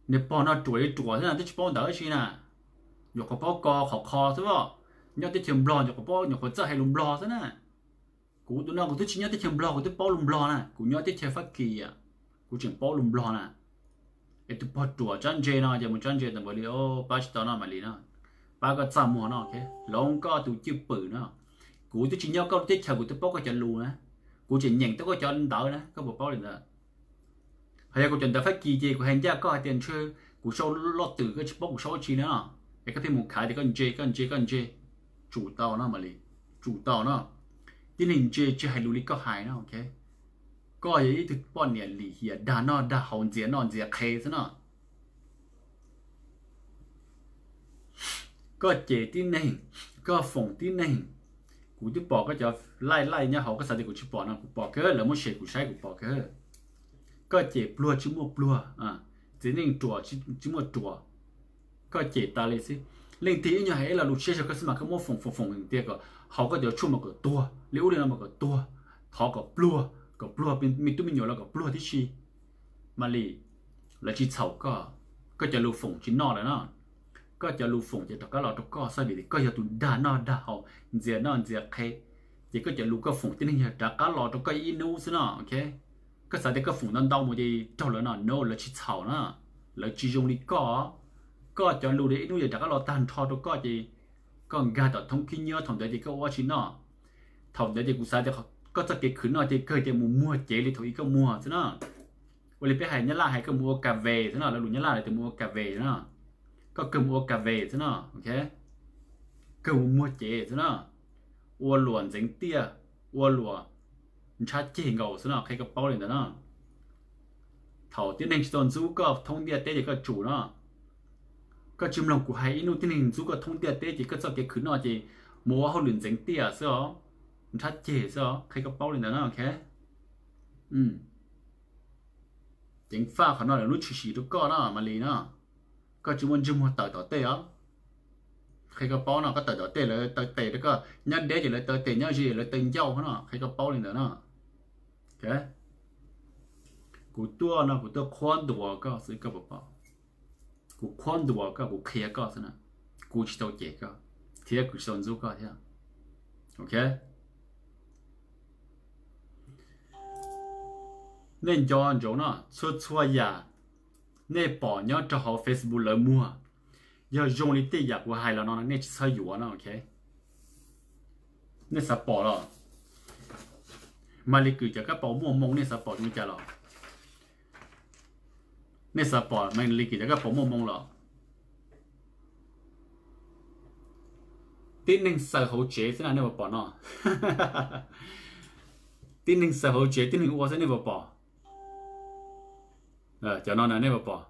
Nws pog no ruam li ruam xwb na, twb tsis paub ntawv tsi na. Nyuam qhuav paub ko qhov kho xwb os. Nyob teb chaws Nplog nyuam qhuav paub, nyuam qhuav txawj hais lus Nplog xwb na. Kuv tus no kuv twb tsis nyob teb chaws Nplog, kuv twb paub lus Nplog na, kuv nyob teb chaws Fab Kis, kuv tseem paub lus Nplog na. Es tus pog ruam tsab ntse no ces mus tsab ntse tau npaum li, pab tsis tau no Maly no, pab koj txaj muag no, hloov koj tus cwj pwm no. Kuv twb tsis nyob koj lub teb chaws kuv twb paub koj cov lus na, kuv tseem nyeem tau koj cov ntawv na, koj puas paub li ntawd? Hos yog kuv cov ntawv Fab Kis ces kuv hais ncaj koj hais tias ntshe kuv sau loj twm koj tsis paub kuv sau dab tsi no, es koj pheej mus khav tias koj ntse koj ntse koj ntse. Tsum tau no Maly, tsum tau no. Tib neeg ntse tsis hais lus li koj hais no, ok. Koj yog ib tug poj niam lim hiam dag noj dag haus ntxias noj ntxias qhe xwb no. Koj cem tib neeg, koj foom tib neeg. Kuv twb pom koj cov laij laij nyob hauv, koj xav tias kuv tsis pom no, kuv pom kawg, lawv muab share kuv saib kuv pom kawg. Koj cem pluag tsis muaj pluag, txiv neej ruam tsis muaj ruam. Koj cem tas li xwb. Leej twg ib nyuag hais ib lo lus siab zog koj xwb mas koj muab foom foom foom tias kom haus koj cov tshuaj mas kom tuag, li ub li no mas kom tuag, thov kom pluag, kom pluag, me tub me nyuam los kom pluag tib si. Maly, lawv tsis txhaum koj, koj cov lus foom tsis noj lawm no. Koj cov lus foom ces rov qab los rau koj xwb vim koj yog tus dag noj dag haus, ntxias noj ntxias qhe. Ces koj cov lus koj foom tib neeg yog rov qab los rau koj ib hnub xwb no, ok. Koj xav tias koj foom ntau ntau mus ces raug lawv no, no, lawv tsis txhaum na. Lawv tsis zoo li koj. Koj cov lus ib hnub yog rov qab los tag nrho rau koj ces koj nkag tom thoob khib nyiab, thaum ntawd ces koj ua dab tsi noj? Thaum ntawd ces kuv xav tias koj txoj kev khwv noj ces kawg tias mus muag cev li thaum ub koj muag xwb na. Ua li peb hais Nyab Laj hais koj mus ua kas fes xwb no, lawv lus Nyab Laj lawv tias mus ua kas fes xwb no. Koj kawg mus ua kas fes xwb no, ok. Kawg mus muag cev xwb no. Ua luam ntxeev tiaj, ua luam ntshav ceg nkaus xwb no, qhia koj paub li ntawd no. Thaum tib neeg tsis tau ntxub koj thoob ntiaj teb ces koj tsum no. Koj tsis mloog kuv hais, ib hnub tib neeg ntxub koj thoob ntiaj teb ces koj txoj kev khwv noj ces mus ua hauj lwm ntxeev tiaj xwb os, ntshav ceg xwb os, qhia koj paub li ntawd no, ok. Ceev faj qhov no lawv lub tshwm sim rau koj no Maly no. Koj tsis muaj ntsej muag tawm tom tej os. Qhia koj paub no, koj tawm tom tej lawv taw tes rau koj, nyob deb ces lawv taw tes, nyob ze lawv taw ncauj no, qhia koj paub li ntawd no. Kuv tuaj no kuv tuaj qhuab ntuas koj xwb, koj puas pom? Kuv qhuab ntuas koj, kuv qhia koj xwb na. Kuv tsis tau cem koj thiab kuv tsis tau ntxub koj thiab. Ok. Nej nco ntsoov no, txhua txhua yam nej pom nyob rau hauv Facebook lawv muag, yog zoo li tej yam kuv hais los no nej tsis txhob yuav no, ok? Nej xav pom los? Mas Li Kwm cov kab paus muaj moo nej xav pom zoo li cas los? Nej xav pom Mas Li Kwm cov kab paus muaj moo los? Tib neeg xaws hauv tsev xwb na nej puas pom no? Tib neeg xaws hauv tsev, tib neeg ua xwb nej puas pom? Cov no na nej puas pom?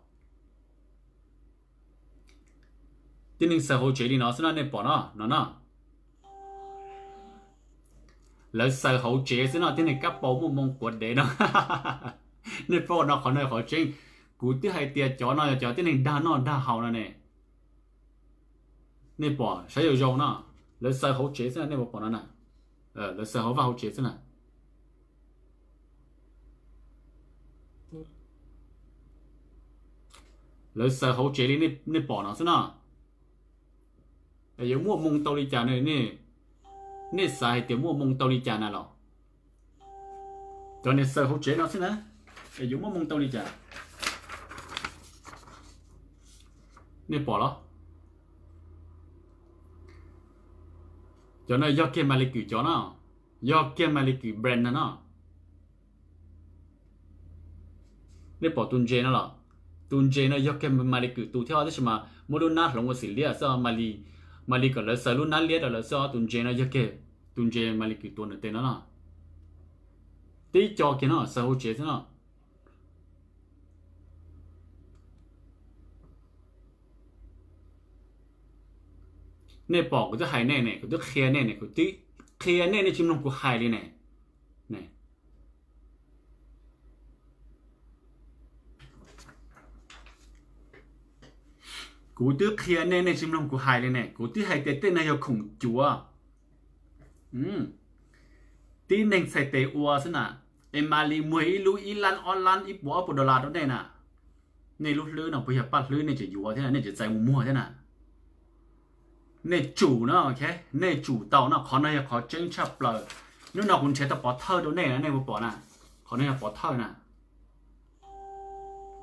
Tib neeg xaws hauv tsev li no xwb no nej pom no, no no. Lawv xaws hauv tsev xwb no, tib neeg kab paus muaj moo quav dev no. Nej paub no, qhov no qhov tseeb. Kuv twb hais tias cov no yog cov tib neeg dag noj dag haus no ne. Nej pom saib zoo zoo no, lawv xaws hauv tsev xwb na nej puas pom no na. Lawv xaws hauv vaj hauv tsev xwb na. Lawv xaws hauv tsev li nej pom no xwb no. Yuav muaj moo tau li cas ne? Nej xav hais tias muaj moo tau li cas na los? Cov niag xaws hauv tsev no xwb na, es yuav muaj moo tau li cas? Nej pom los? Cov no yog kiag Mas Li Kwm cov no, yog kiag Mas Li Kwm brand no no. Nej pom tus ntses no los? Tus ntses no yog kiag Mas Li Kwm tus thiab tab sis mas muab lub nab hloov ua xim liab xwb, Mas Li kom lawv xaws lub nab liab rau lawv xwb. Tus ntses no yog kiag tus ntses Mas Li Kwm tua nws tes no no. Tib co kiag no xaws hauv tsev xwb no. Nej pom kuv twb hais nej ne, kuv twb qhia nej ne, kuv twb qhia nej, nej tsis mloog kuv hais li ne. Kuv twb qhia nej, nej tsis mloog kuv hais li ne. Kuv twb hais tias tej no yog khoom cuav, tib neeg txhais tes ua xwb na. Es Mas Li muag ib lub ib lab ob lab ib puas ob puas dollar rau nej na. Nej lub hlwb no puas yog paj hlwb nej tseem yuav thiab, nej tseem txais mus muag thiab na? Nej tsum no, ok, nej tsum tau no, qhov no yog qhov tseeb tshaj plaws. Hnub no kuv nrhiav tau pov thawj rau nej na, nej puas pom na? Qhov no yog pov thawj na.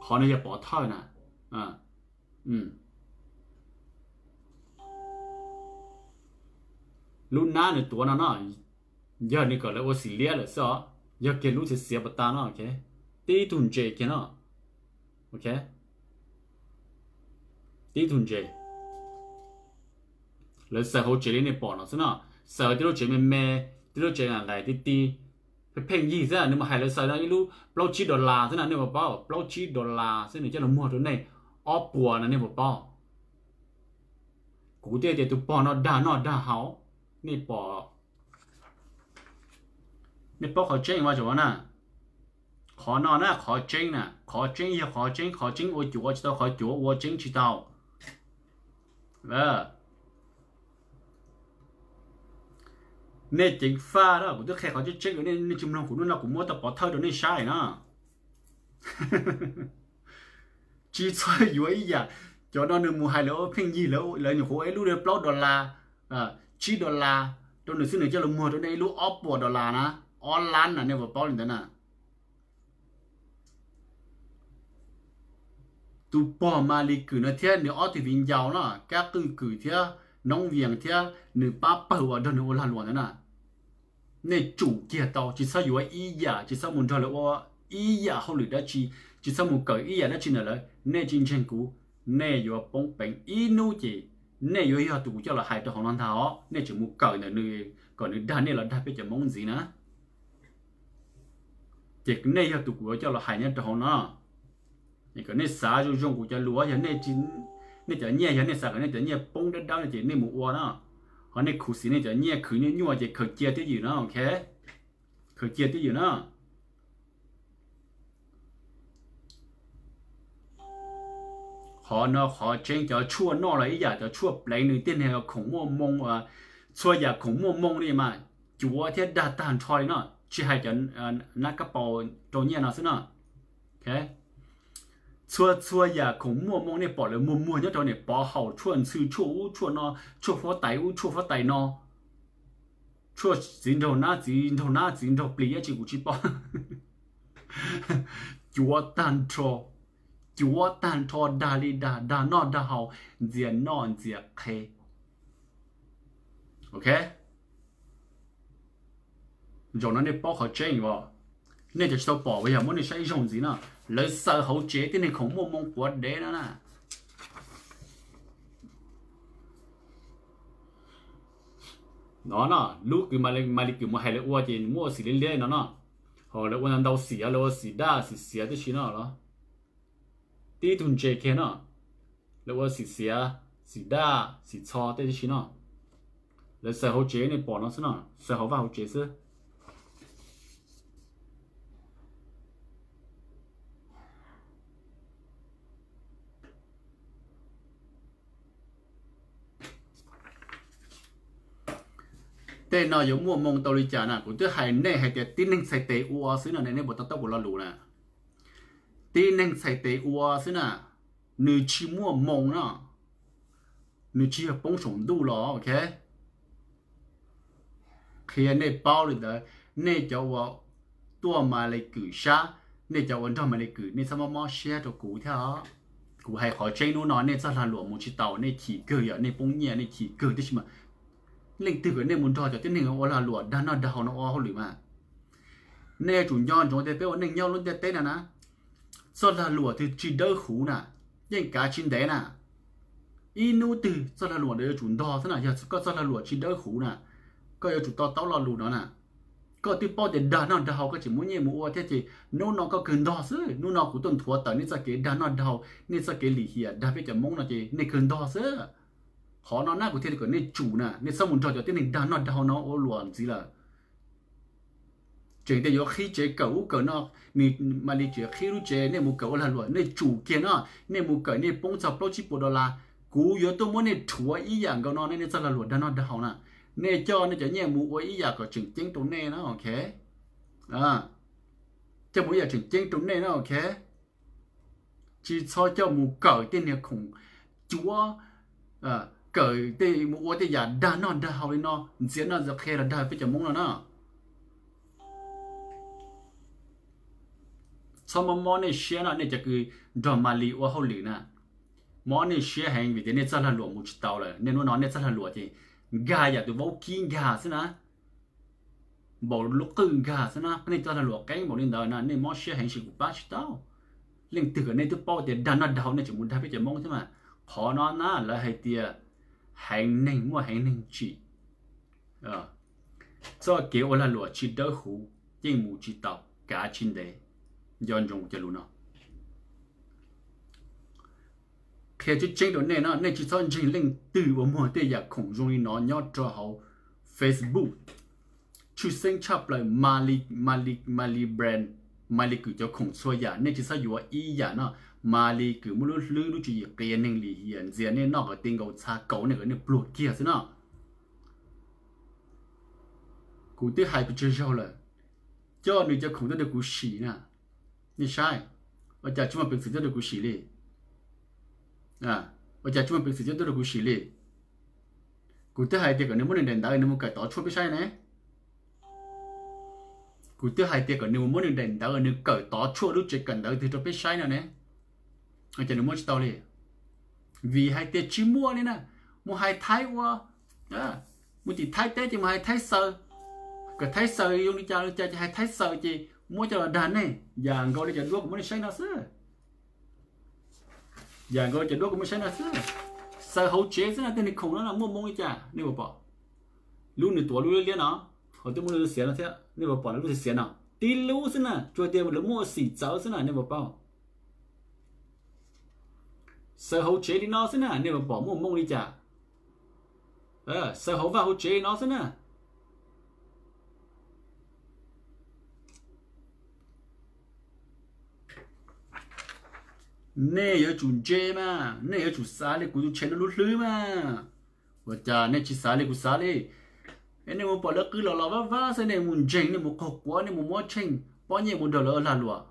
Qhov no yog pov thawj na. Lub nab nws tuav no no, yog nws kom lawv ua xim liab lawm xwb os, yog kiag lub xiav xiav pas tas no, ok. Tib tug ntses kiag no, ok. Tib tug ntses. Lawv xaws hauv tsev li nej pom no xwb no, xaws tib lub tsev me me, tib lub tsev nqaim nqaim ti ti, pheej pheej yig xwb, nws mus hais lawv xaws no ib lub plaub tsib dollar xwb na, nej puas paub? Plaub tsib dollar xwb nws coj los muag rau nej ob puas no, nej puas paub? Kuv thiaj tias tus pog no dag noj dag haus, nej pom? Nej paub qhov tseeb mas tso na. Qhov no na qhov tseeb na, qhov tseeb yog qhov tseeb, qhov tseeb ua cuav tsis tau, qhov cuav ua tseeb tsis tau. Nej ceev faj na, kuv twb qhia qhov tseeb tseeb rau nej, nej tsis mloog kuv, hnub no kuv muab tau pov thawj rau nej saib na. Tsis txhob yuav ib yam, cov no nws mus hais lawv ua pheej yig, lawv nyuam qhuav ua ib lub plaub dollar, tsib dollar rau nws xwb, nws coj los muag rau nej ib lub ob puas dollar na, ob lab na, nej puas paub li ntawd na? Tus pog Mas Lis Kwm no thiab nws ob tug viv ncaus no, Kab Qwj Kwm thiab Noob Vias thiab nws pab pawg uas nrog nws ua lag luam ntawd na, nej tsum kiag tau, tsis txhob yuav ib yam, tsis txhob mus nrog lawv ua ib yam hauj lwm dab tsi, tsis txhob mus kawm ib yam dab tsi ntawm lawv. Nej tsis ntseeg kuv, nej yuav poob peev ib hnub ces nej yuav yog tus kuv coj los hais rau hauv no ntag os. Nej tseem mus kawm ntawm nws kom nws dag nej los dag peb cov Hmoob ntxiv na. Ces nej yog tus kuv yuav coj los hais nyob rau hauv no. Es kom nej xav zoo zoo kuv cov lus, yog nej cov nyiaj, yog nej xav kom nej cov nyiaj poob dawb dawb no ces nej mus ua na. Ho nej khuv xim nej cov nyiaj khwv nyuaj nyuaj ces khaws cia twj ywm na, ok? Khaws cia twj ywm na. Qhov no qhov tseeb, cov tshuaj noj los ib yam cov tshuaj pleev nws tej niag khoom muaj moo, txhua yam khoom muaj moo li mas cuav thiab dag tag nrho li no, tsis hais cov nab kab paus rau nyiaj no xwb no. Txhua txhua yam khoom muaj moo nej pom lawv muag muag nyob rau niam pov haum, tshuaj ntxhw, tshuaj ub tshuaj no, tshuaj huab tais ub tshuaj huab tais no, tshuaj txiv nraug nab txiv nraug nab txiv nraug plis dab tsi kuv tsis paub. Cuav tag nrho, cuav tag nrho, dag li dag, dag noj dag haus, ntxias noj ntxias qhe. Ok, zaum no nej paub qhov tseeb os. Nej cov tsis tau pom uas yog muab nej saib ib zaug ntxiv no, lawv xaws hauv tsev tej niag khoom muaj moo quav dev no na. No no, lub kws Maly Kym mus hais lawv ua ces muab ua xim liab liab no no, ho lawv ua ntau xim, lawv ua xim daj xim xiav tib si no los, tib tug ntses kiag no, lawv ua xim xiav, xim daj xim txho tej tib si no. Lawv xaws hauv tsev nej pom no xwb no, xaws hauv vaj hauv tsev xwb. Tej no yuav muaj moo tau li cas na? Kuv twb hais nej hais tias tib neeg txhais tes ua xwb no ne, nej puas to taub kuv lo lus na? Tib neeg txhais tes ua xwb na, nws tsis muaj moo no, nws tsis yog poob saum ntuj los, ok. Qhia nej paub li ntawd, nej cov uas tuaj Maly Kym sab, nej cov uas nrog Maly Kym, nej txhob mob mob siab rau kuv thiab os. Kuv hais qhov tseeb, hnub no nej txoj lag luam mus tsis taus, nej chim kawg, yog nej poob nyiaj nej chim kawg tib si mas leej twg kom nej mus nrog cov tib neeg ua lag luam dag noj dag haus no ua hauj lwm mas? Nej yuav tsum nco ntsoov tias peb ua neej nyob lub ntiaj teb no na, txoj lag luam twg tsis dawb huv na, yeej kav tsis ntev na. Ib hnub twg txoj lag luam ntawd yuav tsum ntog xwb na. Yog koj txoj lag luam tsis dawb huv na, koj yuav tsum to taub lo lus no na. Koj twb paub tias dag noj dag haus koj tseem muab nyiaj mus ua thiab ces hnub no koj kawg ntog xwb. Hnub no kuv tuaj nthuav tawm nej txoj kev dag noj dag haus, nej txoj kev lim hiam dag peb cov Hmoob no ces nej kawg ntog xwb. Qhov no na kuv thiaj li kom nej tsum na, nej txhob mus nrog cov tib neeg dag noj dag haus no ua luam ntxiv lawm. Tseem tias yuav qhib tsev kawm ub kawm no, nws mam li tseem qhib lub tsev, nej mus kawm ua lag luam, nej tsum kiag no, nej mus kawm nej poob txog plaub tsib puas dollar, kuv yuav tuaj muab nej rhuav ib yam nkaus no, nej txoj lag luam dag noj dag haus na. Nej coj nej cov nyiaj mus ua ib yam kom tseem ceeb rau nej na, ok. Coj mus ib yam tseem ceeb rau nej na, ok. Tsis txhob coj mus kawm tej niag khoom cuav, kawm tej mus ua tej yam dag noj dag haus li no, ntxias noj ntxias qhe los dag peb cov Hmoob no na. Txhob mob mob nej siab no, nej cov kws nrog Maly ua hauj lwm na, mob nej siab heev vim tias nej txoj lag luam mus tsis tau lawm. Nej hnub no nej txoj lag luam ces nkag yam tus vaub kib nkag xwb na, npaum lub qwj nkag xwb na. Nej txoj lag luam qeeb npaum li ntawd na, nej mob siab heev, sis kuv pab tsis tau. Leej twg kom nej twb paub tias dag noj dag haus nej tseem mus dag peb cov Hmoob thiab mas. Qhov no na lawv hais tias heev neeg muaj heev neeg tsim. Txoj kev ua lag luam tsis dawb huv, yeej mus tsis tau, kav tsis ntev. Nco ntsoov cov lus no. Qhia tseeb tseeb rau nej no, nej tsis txhob ntseeg leej twg uas muag tej yam khoom zoo li no nyob rau hauv Facebook. Tshwj xeeb tshaj plaws Maly, Maly, Maly brand, Maly Kym cov khoom txhua yam nej tsis txhob yuav ib yam no. Maly Kym muaj lub hlwb lub tswv yim qias neeg lim hiam, ntxias nej noj kom ti nkaus txha, kaus nej kom nej pluag kiag xwb no. Kuv twb hais pes tsawg zaug lawm, coj nws cov khoom tuaj rau kuv sim na. Nej saib, ua cas tsis muaj peev xwm tuaj rau kuv sim li? Ua cas tsis muaj peev xwm tuaj rau kuv sim li? Kuv twb hais tias kom nws muab nws daim ntawv nws mus kawm tov tshuaj peb saib ne. Kuv twb hais tias kom nws muab nws daim ntawv nws kawm tov tshuaj lub tsev kawm ntawv twg rau peb saib no ne. Ua cas nws muab tsis tau li? Vim hais tias tsis muaj li na. Mus hais Thaib ua, mus tim Thaib teb ces mus hais Thaib xaws. Kom Thaib xaws zoo li cas li cas ces hais Thaib xaws ces muab coj los dag nej. Yam nkaus li cov duab kuv muab nej saib no xwb. Yam nkaus li cov duab kuv muab saib no xwb. Xaws hauv tsev xwb na, tej niag khoom no muaj moo li cas nej puas pom? Lub nws tuav lub liab liab no, ho twb muaj lub xiav no thiab, nej puas pom lub xiav no? Tib lub xwb na, tsuas tias lawv muaj xim txawv xwb na, nej puas paub? Xaws hauv tsev li no xwb na, nej puas pom muaj moo li cas? Xaws hauv vaj hauv tsev li no xwb na. Nej yuav tsum ntse mas, nej yuav tsum xav li kuv tus tsheb no lub hlwb mas. Ua cas nej tsis xav li kuv xav li? Es nej mus pom lawv qw los los vaj vaj xwb, nej mus ntseeg, nej mus qaug quav, nej mus muab tsheej pob nyiaj mus nrog lawv lag luam.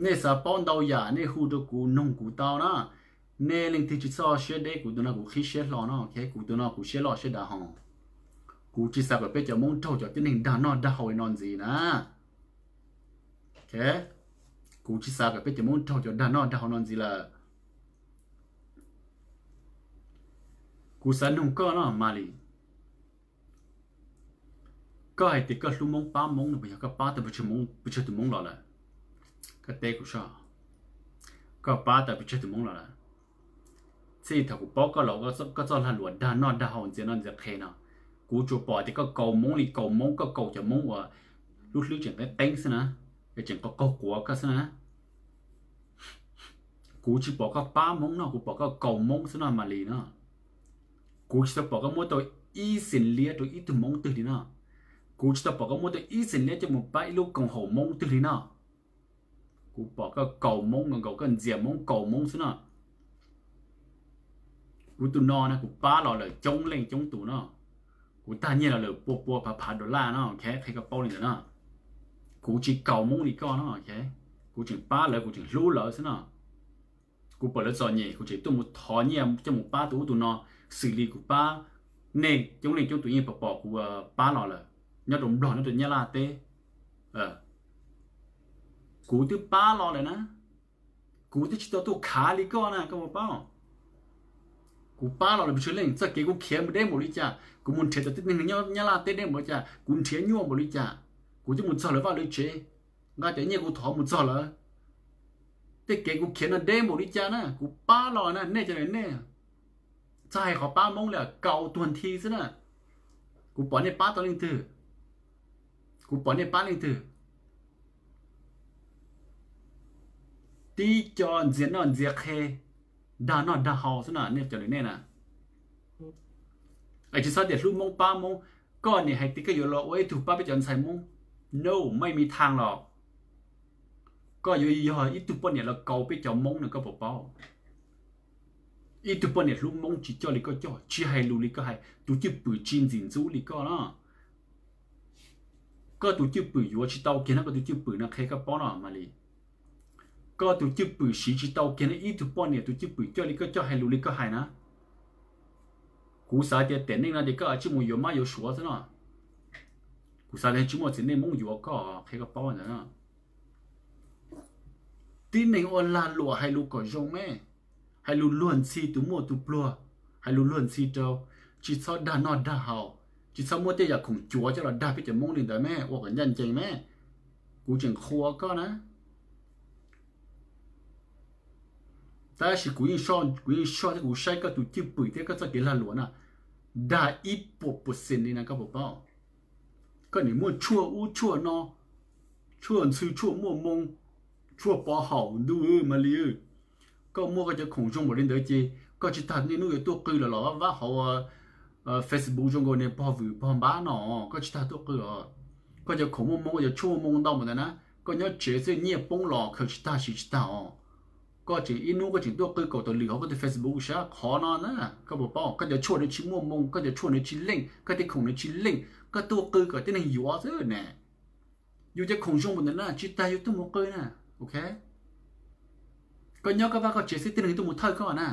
Nej xav paub ntau yam, nej hu rau kuv, noog kuv tau na. Nej leej twg tsis txhob siab deb, kuv tus no kuv qhib siab hlo no, kuv tus no kuv siab loj siab dav hos. Kuv tsis xav kom peb cov Hmoob raug cov tib neeg dag noj dag haus li no ntxiv na. Kuv tsis xav kom peb cov Hmoob raug cov dag noj dag haus no ntxiv lawm. Kuv xav noog koj no, Malis, koj hais tias koj hlub Hmoob pab Hmoob no, puas yog koj pab tau pes tsawg tus Hmoob los lawm? Koj teb kuv soj, koj pab tau pes tsawg tus Hmoob los lawm? Txij thaum kuv paub koj los koj txoj lag luam dag noj dag haus ntxias noj ntxias qhev no, kuv tsuas pom tias koj kaus Hmoob li kaus Hmoob, koj kaus cov Hmoob uas lub hlwb tseem qeeb qeeb xwb na, es tseem qaug qaug quav koj xwb na. Kuv tsis pom koj pab Hmoob no, kuv pom koj kaus Hmoob xwb no, Malis no. Kuv tsis tau pom koj muab tau ib xees liab rau ib tug Hmoob twg li no. Kuv tsis tau pom koj muab tau ib xees liab coj mus pab ib lub koom haum Hmoob twg li no. Kuv pom koj kaus Hmoob nkaus nkaus, koj ntxias Hmoob kaus Hmoob xwb no. Kuv tus no na kuv pab los lawm coob leej coob tus no. Kuv tag nyiaj los lawm pua pua phav phav dollar no, qhia koj paub li ntawd no. Kuv tsis kaus Hmoob li koj no, kuv tseem pab lawv, kuv tseem hlub lawv xwb no. Kuv pom lawv txom nyem kuv tseem tuaj mus thov nyiaj coj mus pab tus ub tus no, xws li kuv pab nej coob leej coob tus yeej pom pom kuv pab los lawm, nyob rau Nplog nyob rau Nyab Laj teb. Kuv twb pab los lawm na, kuv twb tsis tau tuaj khav li koj na, koj puas paub? Kuv pab los lawm pes tsawg leej, txoj kev kuv khiav mus deb npaum li cas, kuv mus nrhiav cov tib neeg nyob Nyab Laj teb deb npaum li cas, kuv nrhiav nyuaj npaum li cas, kuv twb mus txog lawv vaj lawv tsev, nqa cov nyiaj kuv thov mus txog lawv. Tej kev kuv khiav no deb npaum li cas na, kuv pab los na, nej cov nej txhob hais qhov pab Hmoob li, kaus tuag nthi xwb na. Kuv pom nej pab tau leej twg? Kuv pom nej pab leej twg? Tib co ntxias noj ntxias qhe, dag noj dag haus xwb na, nej cov nej na. Es tsis txhob tias hlub Hmoob pab Hmoob, koj nim hais tias koj yuav los ua ib tug pab peb cov ntxhais Hmoob. No, maj mi thaaj los. Koj yuav yog ib tug poj niam los kaus peb cov Hmoob no koj puas paub? Ib tug poj niam hlub Hmoob tsis coj li koj coj, tsis hais lus li koj hais, tus cwj pwm tsis ntxim ntxub li koj na. Koj tus cwj pwm yuav tsis tau kiag no, koj tus cwj pwm no qhia koj paub no Malis. Koj tus cwj pwm siv tsis tau kiag no, ib tug poj niam tus cwj pwm coj li koj coj, hais lus li koj hais na. Kuv xav tias tiam neej no ces koj tsis mus yuav mab yuav suav xwb no. Kuv xav tias tsis muaj txiv neej Hmoob yuav koj, qhia koj paub ntawd. Tib neeg ua lag luam hais lus kom zoo me, hais lus luag ntxhi tus muaj tus pluag, hais lus luag ntxhi rau, tsis txhob dag noj dag haus, tsis txhob muab tej yam khoom cuav coj los dag peb cov Hmoob li ntawd me, ua kom ncaj ncees me. Kuv tseem qhuas koj na. Tab sis kuv yeej soj, kuv yeej soj thiab kuv saib koj tus cwj pwm thiab koj txoj kev lag luam na, dag ib puas percent li na koj puas paub? Koj nim muaj tshuaj ub tshuaj no, tshuaj ntxhw tshuaj muaj moo, tshuaj pov haum ntuj Malis. Koj muaj koj cov khoom zoo npaum li ntawd ces koj tsis tas niaj hnub yuav tuaj qw los los vab vab hauv Facebook zoo nkaus niag pog vwm pog npab no, koj tsis tas tuaj qw os. Koj cov khoom muaj moo, koj cov tshuaj muaj moo ntau npaum ntawd na, koj nyob tsev xwb nyiaj poob los khaws tsis tag siv tsis tag os. Koj tseem ib hnub koj tseem tuaj qw kaum tawm lwm hauv koj tus Facebook sab qhov no na, koj puas paub? Koj cov tshuaj nws tsis muaj moo, koj cov tshuaj nws tsis leej, koj tej khoom nws tsis leej, koj tuaj qw kom tib neeg yuav xwb ne. Yus cov khoom zoo npaum ntawd na tsis tas yus tuaj mus qw na, ok? Koj nyob koj vaj koj tsev xwb tib neeg tuaj mus thawj koj na.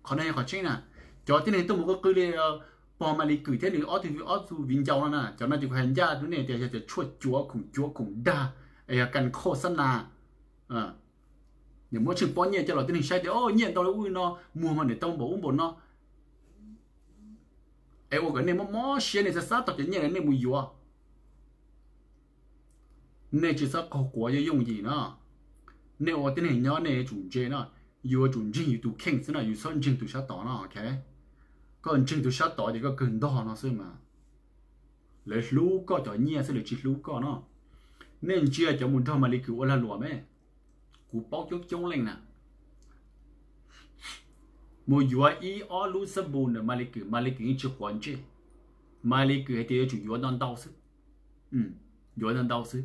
Qhov no yog qhov tseeb na. Cov tib neeg tuaj mus qw qw li pog Malis Kwm thiab nws ob tug, ob tug viv ncaus no na, cov no ces kuv hais ncaj rau nej tias yog cov tshuaj cuav khoom cuav khoom dag, es yog kas khoj xab nas. Nws muab tsheej pob nyiaj coj los tib neeg saib tias nyiaj ntau li ub li no, muag mas nws tau npaum ub npaum no. Es ua kom nej mob mob siab, nej xav xav tau cov nyiaj ntawd nej mus yuav. Nej tsis txhob qaug quav yooj yooj yim no. Nej ua tib neeg nyob nej yuav tsum ntse no, yuav tsum ntseeg yus tus kheej xwb no, yus txhob ntseeg tus sab tod no, ok? Koj ntseeg tus sab tod ces koj kawg ntog no xwb mas. Lawv hlub koj cov nyiaj xwb, lawv tsis hlub koj no. Nej ntsia cov mus nrog Malis Kwm ua lag luam me, kuv paub coob coob leej na. Mus yuav ib ob lub xab npum ntawm Malis Kwm, Malis Kwm yeej tsis quav ntsej. Malis Kwm hais tias yuav tsum yuav ntau ntau xwb. Yuav ntau ntau xwb.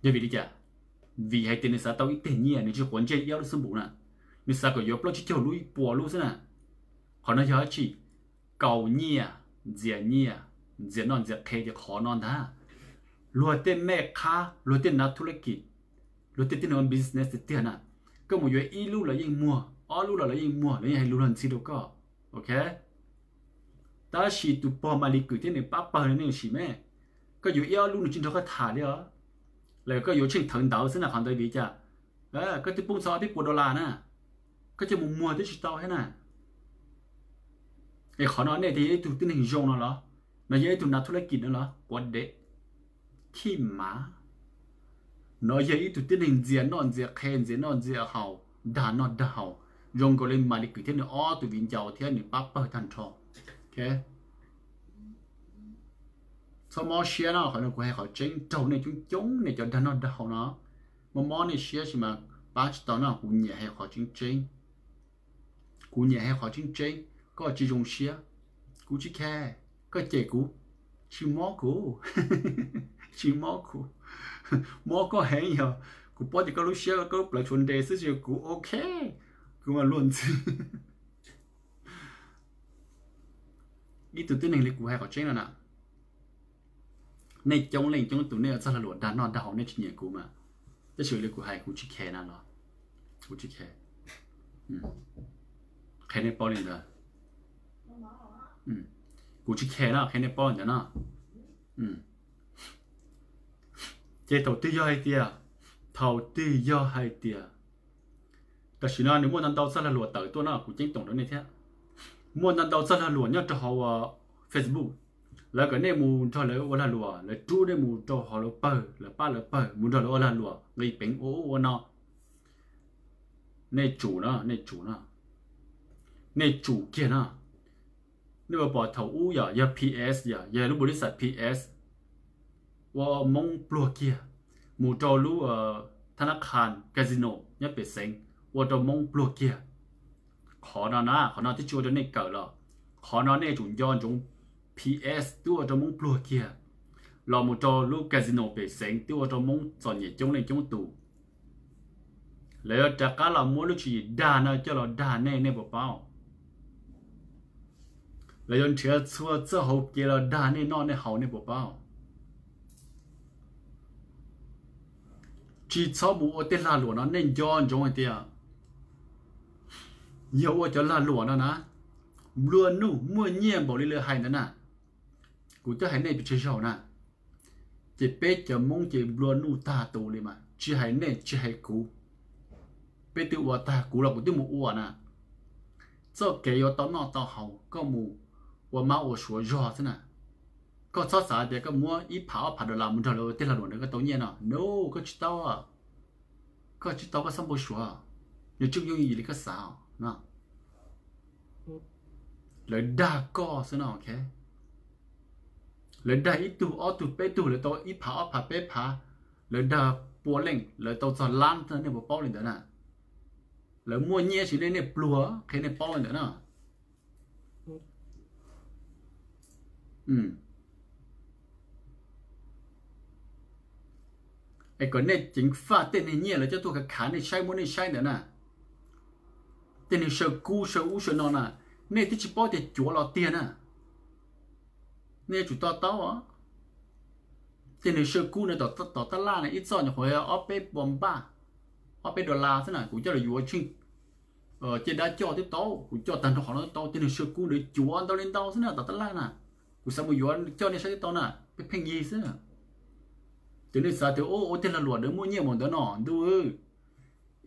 Yog vim li cas? Vim hais tias nws xav tau ib teg nyiaj, nws tsis quav ntsej ib ob lub xub npum na, nws xav kom yuav plaub tsib caug lub ib puas lub xwb na. Qhov no yog dab tsi? Kaus nyiaj, ntxias nyiaj, ntxias noj ntxias qhe ces qhov no ntag. Luag tej mej qhab, luag tej nav thu laj kis, luag tej tib neeg ua business tiag tiag na, koj mus yuav ib lub lawv yeej muag, ob lub los lawv yeej muag, lawv yeej hais lus luag ntxhi rau koj, ok. Tab sis tus pog Malis Kwm thiab nws pab pawg no nej sim me, koj yuav ib ob lub nws tsis nrog koj tham li os, los koj yuav tsheej thawv ntawd xwb na. Qhov ntawd vim li cas? Koj twb poob txog ob peb puas dollar na, koj coj mus muag twb tsis tau thiab na. Es qhov no nej tias yog ib tug tib neeg zoo no los, no yog ib tug nav thu laj kis no los? Quav dev, khib mav. No yog ib tug tib neeg ntxias noj ntxias qhe, ntxias noj ntxias haus, dag noj dag haus, zoo nkaus li Malis Kwm thiab nws ob tug viv ncaus thiab nws pab pawg tag nrho. Txhob mob siab no, qhov no kuv hais qhov tseeb raug nej coob coob, nej cov dag noj dag haus no. Mob mob nej siab sis mas pab tsis tau no, kuv nyiam hais qhov tseeb tseeb. Kuv nyiam hais qhov tseeb tseeb, koj tsis zoo siab, kuv tsis khe, koj cem kuv, tsis mob kuv, tsis mob kuv. Mob koj heev yog kuv paub tias koj lub siab koj lub plawv tshuav nres xwb, tsis yog kuv, ok, kuv mas luag ntxhi. Ib tug tib neeg li kuv hais qhov tseeb no na, nej coob leej coob tus nej ua txoj lag luam dag noj dag haus nej tsis nyiam kuv mas, tab sis li kuv hais kuv tsis khe na los, kuv tsis khe. Qhia nej paub li ntawd, kuv tsis khe na, qhia nej paub li ntawd no. Ces thaum twg yog hais tias, thaum twg yog hais tias, tam sim no nws muaj ntau ntau txoj lag luam tawm tuaj no, kuv ceeb toom rau nej thiab. Muaj ntau ntau txoj lag luam nyob rau hauv Facebook, lawv kom nej mus nrog lawv ua lag luam, lawv rub nej mus rau hauv lawv pawg, lawv pab lawv pawg mus nrog lawv ua lag luam nqis peev ua ub ua no. Nej tsum no, nej tsum no, nej tsum kiag no. Nej puas pom thaum ub yog, yog PS, yog, yog lub npaus lis xas PS ua Hmoob pluag kiag, mus rau lub thab nab qhas casino nyob pem xeev ua rau Hmoob pluag kiag. Qhov no na, qhov no twb tsis ua rau nej kawm los, qhov no nej tsum nco ntsoov. PS twb ua rau Hmoob pluag kiag, los mus rau lub casino pem xeev twb ua rau Hmoob txom nyem coob leej coob tus. Lawv yuav rov qab los muab lub tswv yim dag no coj los dag nej, nej puas paub? Lawv yuav nrhiav txhua txoj hauv kev los dag nej noj nej haus, nej puas paub? Tsis txhob mus ua tej lag luam no, nej nco ntsoov hais tias yog ua cov lag luam no na, nplua nuj muaj nyiaj npaum li lawv hais ntawd na. Kuv twb hais nej pes tsawg zaug na, ces peb cov Hmoob ces nplua nuj tag tus li mas, tsis hais nej tsis hais kuv, peb twb ua tag, kuv los kuv twb mus ua na. Txoj kev yuav tau noj tau haus koj mus ua mab ua suav zog xwb na. Koj txhob xav tias koj muab ib phav ob phav dollar mus nrog lawv ua tej lag luam ntawd koj tau nyiaj no, no, koj tsis tau. Koj tsis tau koj txhob npau suav, nws tseem yooj yim li koj xav no. Lawv dag koj xwb no, ok. Lawv dag ib tug ob tug peb tug lawv tau ib phav ob phav peb phav, lawv dag pua leej lawv tau txog lab, nej puas paub li ntawd na? Lawv muaj nyiaj sis nej, nej pluag, qhia nej paub li ntawd na. Es kom nej ceev faj tej neeg nyiaj lawv coj tuaj khav khav nej saib, muab nej saib ntawd na. Tej neeg saw kub saw ub saw no na, nej twb tsis paub tias cuav los tiag na. Nej yuav tsum to taub os. Tej neeg saw kub na, tom tab laj na ib txoj nyuam qhuav ob peb pua npaj, ob peb dollar xwb na, kuv coj los yuav tsheej cej dab coj twb tau, kuv coj tag nrho qhov no twb tau. Tej neeg saw kub ntawd cuav ntau li ntau xwb na tom tab laj na. Kuv xav mus yuav coj nej saib twb tau na, pheej pheej yig xwb. Ces nej xav tias ua tej lag luam ntawd muaj nyiaj npaum ntawd no, ntuj,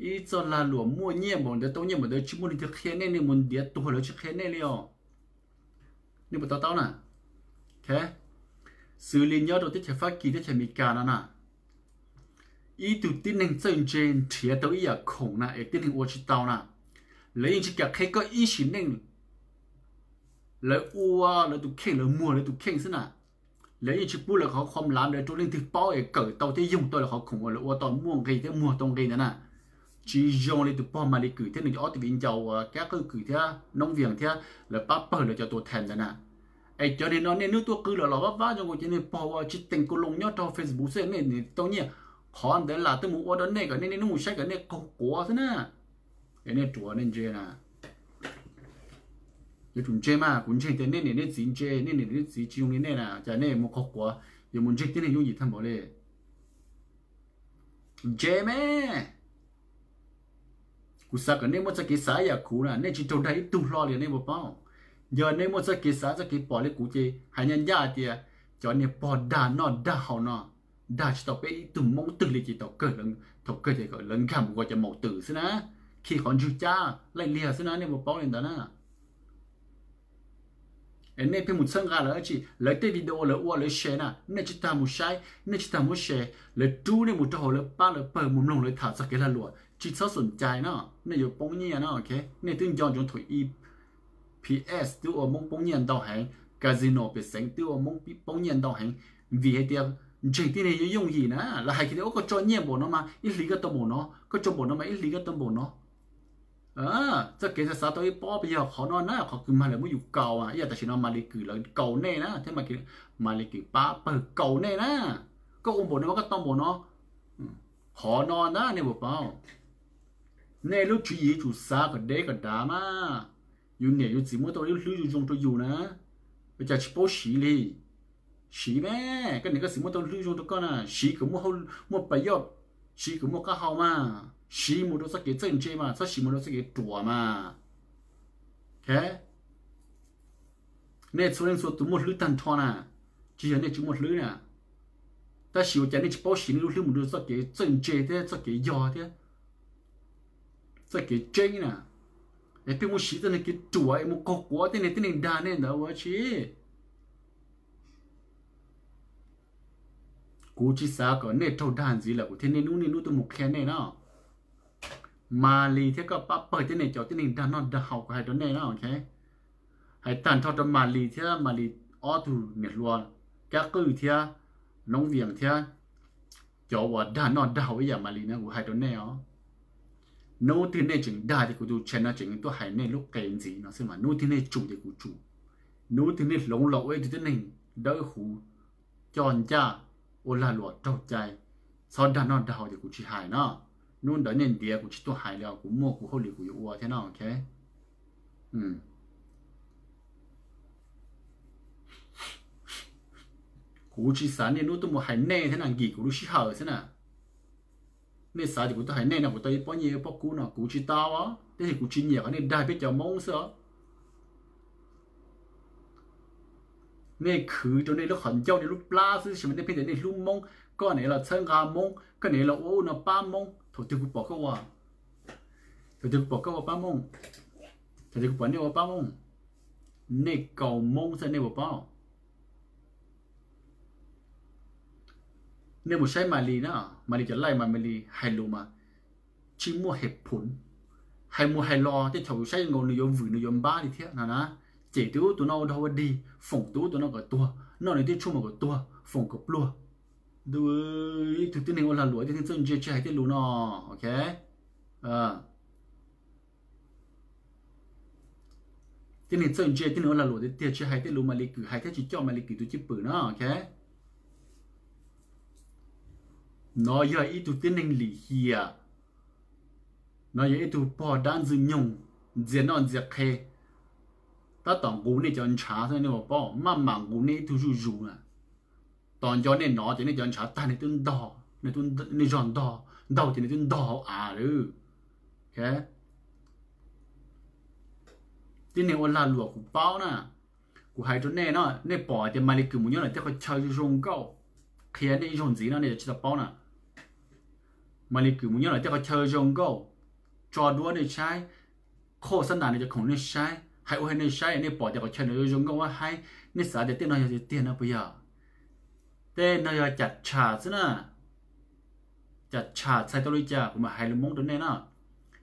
ib txoj lag luam muaj nyiaj npaum ntawd tau nyiaj npaum ntawd tsis muaj leej twg qhia nej, nej mus ntiav tuag lawv tsis qhia nej li os. Nej puas to taub na? Xws li nyob rau teb chaws Fab Kis, teb chaws Amelikas no na, ib tug tib neeg txawj ntse nrhiav tau ib yam khoom na es tib neeg ua tsis tau na, lawv yeej tsis kam qhia koj ib sim neej. Lawv ua lawv tus kheej, lawv muag lawv tus kheej xwb na. Lawv yeej tsis pub lawv qhov khom lav ntawd rau leej twg paub es kawm tau thiab yoog tau lawv qhov khoom uas lawv ua tau muaj nqi thiab muag tau nqi ntawd na. Tsis zoo li tus pog Malis Kwm thiab nws ob tug viv ncaus uas Kab Qwj Kwm thiab Noob Vias thiab lawv pab pawg lawv cov tua thas ntawd na. Es cov neeg no nej hnub tuaj qw los los vaj vab zoo nkaus cov neeg pog uas tsis teem kaus loos nyob rau Facebook xwb nej tau nyiaj. Qhov ntawd lam tuaj mus ua rau nej kom nej niaj hnub mus saib kom nej qaug quav xwb na. Es nej ruam nej ntse na. Yuav tsum ntse mas, kuv ntseeg tias nej niam nej txiv ntse, nej niam nej txiv tsis zoo li nej na, cas nej mus qaug quav, yuav mus ntseeg tib neeg yooj yim tag npaum li. Ntse me, kuv xav kom nej muaj txoj kev xav ib yam kuv na, nej tsis raug dag ib tug hlo li nej puas paub. Yog nej muaj txoj kev xav txoj kev pom li kuv ces hais ncaj ncaj tias cov niag pog dag noj dag haus no dag tsis tau peb ib tug Hmoob twg li ces thaum kawg, thaum kawg ces kom lawv nkag mus ua cov maum twm xwb na, khi qhov ntswg cab laij liag xwb na, nej puas paub li ntawd na. Es nej pheej mus txhawb nqa lawv dab tsi, lawv tej video lawv ua lawv share na, nej tsis tas mus saib, nej tsis tas mus share, lawv rub nej mus rau hauv lawv pab lawv pawg mus mloog lawv tham txog kev lag luam, tsis txhob xom cai no, nej yuav poob nyiaj no, ok. Nej twb nco ntsoov thaum E P S twb ua Hmoob poob nyiaj ntau heev, casino pem xeev twb ua Hmoob poob nyiaj ntau heev, vim hais tias ntseeg tib neeg yooj yim na, lawv hais kiag tias ua koj tso nyiaj npaum no mas ib hlis koj tau npaum no, koj tso npaum no mas ib hlis koj tau npaum no. Txoj kev xav xav tau ib pob, yog qhov no na qhov kws mag lawv muab yus kaus, ib yam tam sim no Malis Kwm lawv kaus nej na thiab, Malis Kwm pab pawg kaus nej na, koj ua npaum no mas koj tau npaum no. Qhov no na nej puas paub, nej lub tswv yim yuav tsum xav kom dev kom dav mas. Yus niam yus txiv muab tau lub hlwb zoo zoo rau yus na, ua cas tsis paub siv li? Siv me, koj niam koj txiv muab tau hlwb zoo rau koj na, siv kom muaj payoj, siv kom muaj qab hau mas, siv mus rau txoj kev txawj ntse mas, txhob siv mus rau txoj kev ruam mas. Nej txhua leej txhua tus muaj hlwb tag nrho na, tsis yog nej tsis muaj hlwb na, tab sis ua cas nej tsis paub siv nej lub hlwb mus rau txoj kev txawj ntse thiab txoj kev yog thiab txoj kev tseeb na. Es pheej mus siv txoj niag kev ruam es mus qaug quav tej niag tib neeg dag nej ntawd ua tsi? Kuv tsis xav kom nej raug dag ntxiv lawm kuv thiaj niaj hnub niaj hnub tuaj mus qhia nej na. Malis thiab koj pab pawg tib neeg, cov tib neeg dag noj dag haus kuv hais rau nej na, ok. Hais tag nrho rau Malis thiab Malis ob tug niam hluas Kab Qwj thiab Noob Vias thiab cov uas dag noj dag haus ib yam Malis na, kuv hais rau nej os. Hnub twg nej tseem dag ces kuv tus channel no tseem tuaj hais nej lub qe ntxiv no xwb mas, hnub twg nej tsum ces kuv tsum. Hnub twg nej hloov los ua ib tug tib neeg dawb huv, coj ncaj, ua lag luam raug cai, txhob dag noj dag haus ces kuv tsis hais no. Hnub ntawd nej ntiav kuv tsis tuaj hais li os, kuv muaj kuv hauj lwm kuv yuav ua thiab no, ok. Kuv tsis xav niaj hnub tuaj mus hais nej thiab na, nkim kuv lub sij hawm xwb na. Nej xav tias kuv tuaj hais nej no kuv tau ib pob nyiaj ib pob kub no, kuv tsis tau, tab sis kuv tsis nyiam qhov nej dag peb cov Hmoob xwb os. Nej khwv rau nej lub qhov ncauj nej lub plab xwb, tab sis mas nej pheej tias nej hlub Hmoob, koj niam los txhawb nqa Hmoob, koj niam los ua ub no pab Hmoob. Thaum twg kuv pom koj ua, thaum twg kuv pom koj ua pab Hmoob, thaum twg kuv pom nej ua pab Hmoob? Nej kaus Hmoob xwb nej puas paub? Nej mus saib Malis na, Malis cov live mas Malis hais lus mas tsis muaj hem phum, hais mus hais los tej thaum saib nkaus nws yuav vwm nws yuav npab li thiab no na. Cem tus ub tus no ua dog ua dig, foom tus ub tus no kom tuag, noj nws tej tshuaj mas kom tuag, foom kom pluag. Ntu, ib tug tib neeg ua lag luam, tib neeg txawj ntse tsis hais tej lus no, ok. Tib neeg txawj ntse, tib neeg ua lag luam tiag tiag tsis hais tej lus Malis Kwm hais thiab tsis coj Malis Kwm tus cwj pwm no, ok. No yog ib tug tib neeg lim hiam, no yog ib tug pog dab ntxwg nyoog, ntxias noj ntxias qhe, tab tom nqus nej cov ntshav xwb nej puas paub, maj mam nqus nej ib tug zuj zus na. Tos nco nej nov ces nej cov ntshav tag, nej twb ntog, nej zog ntog, ntaug ces nej twb ntog hauv av lawm. Tib neeg ua lag luam kuv paub na, kuv hais rau nej no, nej pom tias Malis Kwm mus nyob lawm tej qhov chaw zoo zoo nkauj, qhia nej ib zaug ntxiv no nej yuav tsis tau paub na. Malis Kwm mus nyob lawm tej qhov chaw zoo nkauj, tso duab nej saib, qhoj xab nas nws cov khoom nej saib, hais ua hais nej saib, nej pom tias qhov chaw nws zoo nkauj ua haib, nej xav tias tej no yog tiag tiag no puas yog? Tej no yog cam tsham xwb na. Cam tsham txhais tau li cas kuv mam hais lus Hmoob rau nej na.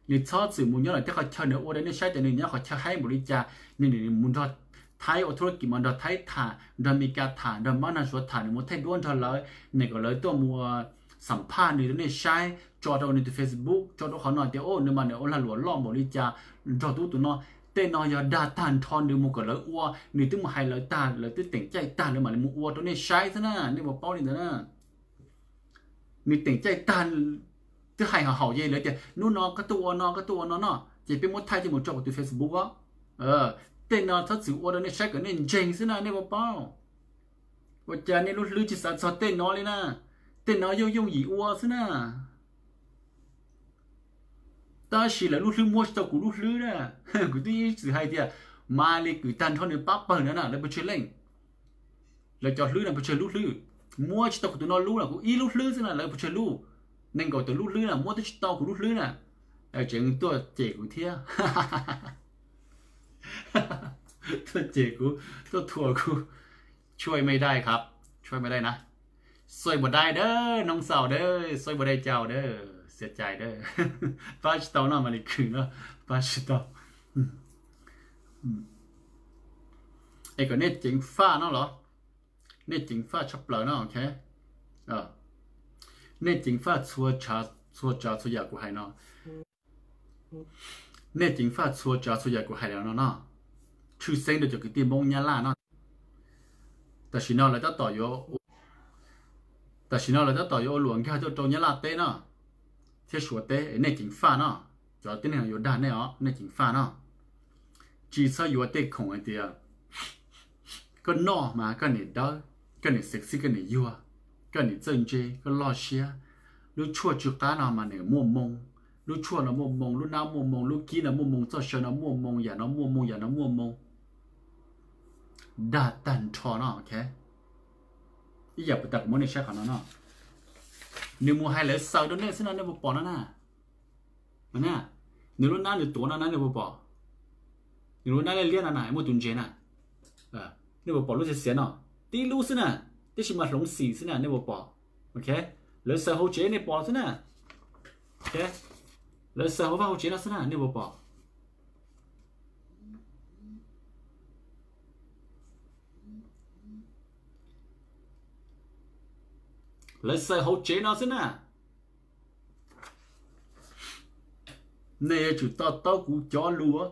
Nws txhob txwm mus nyob lawm tej qhov chaw nws ua rau nej saib tias nws nyob qhov chaw haib npaum li cas, nws mus nrog Thaib ua thub kis mas nrog Thaib tham, nrog Meskas tham, nrog Mab Nag Suav tham, nws mus thaij duab nrog lawv, nws kom lawv tuaj mus xam phaj nws rau nej saib, tso rau nws tus Facebook, tso rau qhov no tias o nws mas nws ua lag luam loj npaum li cas, nrog tus ub tus no. Tej no yog dag tag nrho nws mus kom lawv ua, nws twb mus hais lawv tag, lawv twb teem caij tag lawv mam li mus ua rau nej saib xwb na, nej puas paub li ntawd na. Nws teem caij tag, twb hais haum haum ces lawv tias hnub no koj tuaj ua no, koj tuaj ua no no, ces peb muab thaij coj mus tso kuv tus Facebook os. Tej no txhob txwm ua rau nej saib kom nej ntseeg xwb na, nej puas paub? Ua cas nej lub hlwb tsis xav txog tej no li na? Tej no yooj yooj yim ua xwb na. Tab sis lawv lub hlwb muab tsis tau kuv lub hlwb na. Kuv twb ib txwm hais tias Maly Kws tag nrho nws pab pawg no na, lawv pes tsawg leej? Lawv cov hlwb no pes tsawg lub hlwb? Muab tsis tau kuv tus no lub na, kuv ib lub hlwb xwb na, lawv pes tsawg lub? Nees nkaum tawm lub hlwb na, muab twb tsis tau kuv lub hlwb na. Tseem tuaj cem kuv thiab. Tuaj cem kuv, tuaj thuam kuv. Tshuaj me dai khab, tshuaj me dai na. Xuaij npua dai dawb, noog xaus dawb, xuaij npua dai cau dawb, xiav cai dawb. Pab tsis tau no, Maly Kws no, pab tsis tau. Es kom nej ceev faj no los? Nej ceev faj tshaj plaws no, ok. Nej ceev faj txhua tsav txhua yam kuv hais no. Nej ceev faj txhua tsav txhua yam kuv hais no no. Tshwj xeeb rau cov kwv tij Hmoob Nyab Laj no. Tam sim no lawv tab tom yuav, tam sim no lawv tab tom yuav ua luam nkag tuaj rau Nyab Laj teb no, thiab Suav teb, nej ceev faj no. Cov tib neeg no yuav dag nej os, nej ceev faj no. Tsis txhob yuav tej khoom hais tias koj noj mas koj niam dawb, koj niam sexy, koj niam yuag, koj niam txawj ntse, koj loj siab. Lub tshuaj tsw qab no mas nws muaj moo, lub tshuaj no muaj moo, lub nab muaj moo, lub kib no muaj moo, txoj saw no muaj moo, yam no muaj moo, yam no muaj moo. Dag tag nrho no, ok. Ib yam puas tas kuv muab nej saib qhov no no. Nws mus hais lawv xaws rau nej xwb no, nej puas pom no na? Nws lub nab nws tuav no na, nej puas pom? Nws lub nab liab liab no na, muaj tus ntses na. Nej puas pom lub xiav xiav no? Tib lub xwb na, tab sis mas hloov xim xwb na, nej puas pom? Ok, lawv xaws hauv tsev nej pom xwb na. Ok, lawv xaws hauv vaj hauv tsev no xwb na, nej puas pom? Lawv xaws hauv tsev no xwb na. Nej yuav tsum to taub kuv cov lus.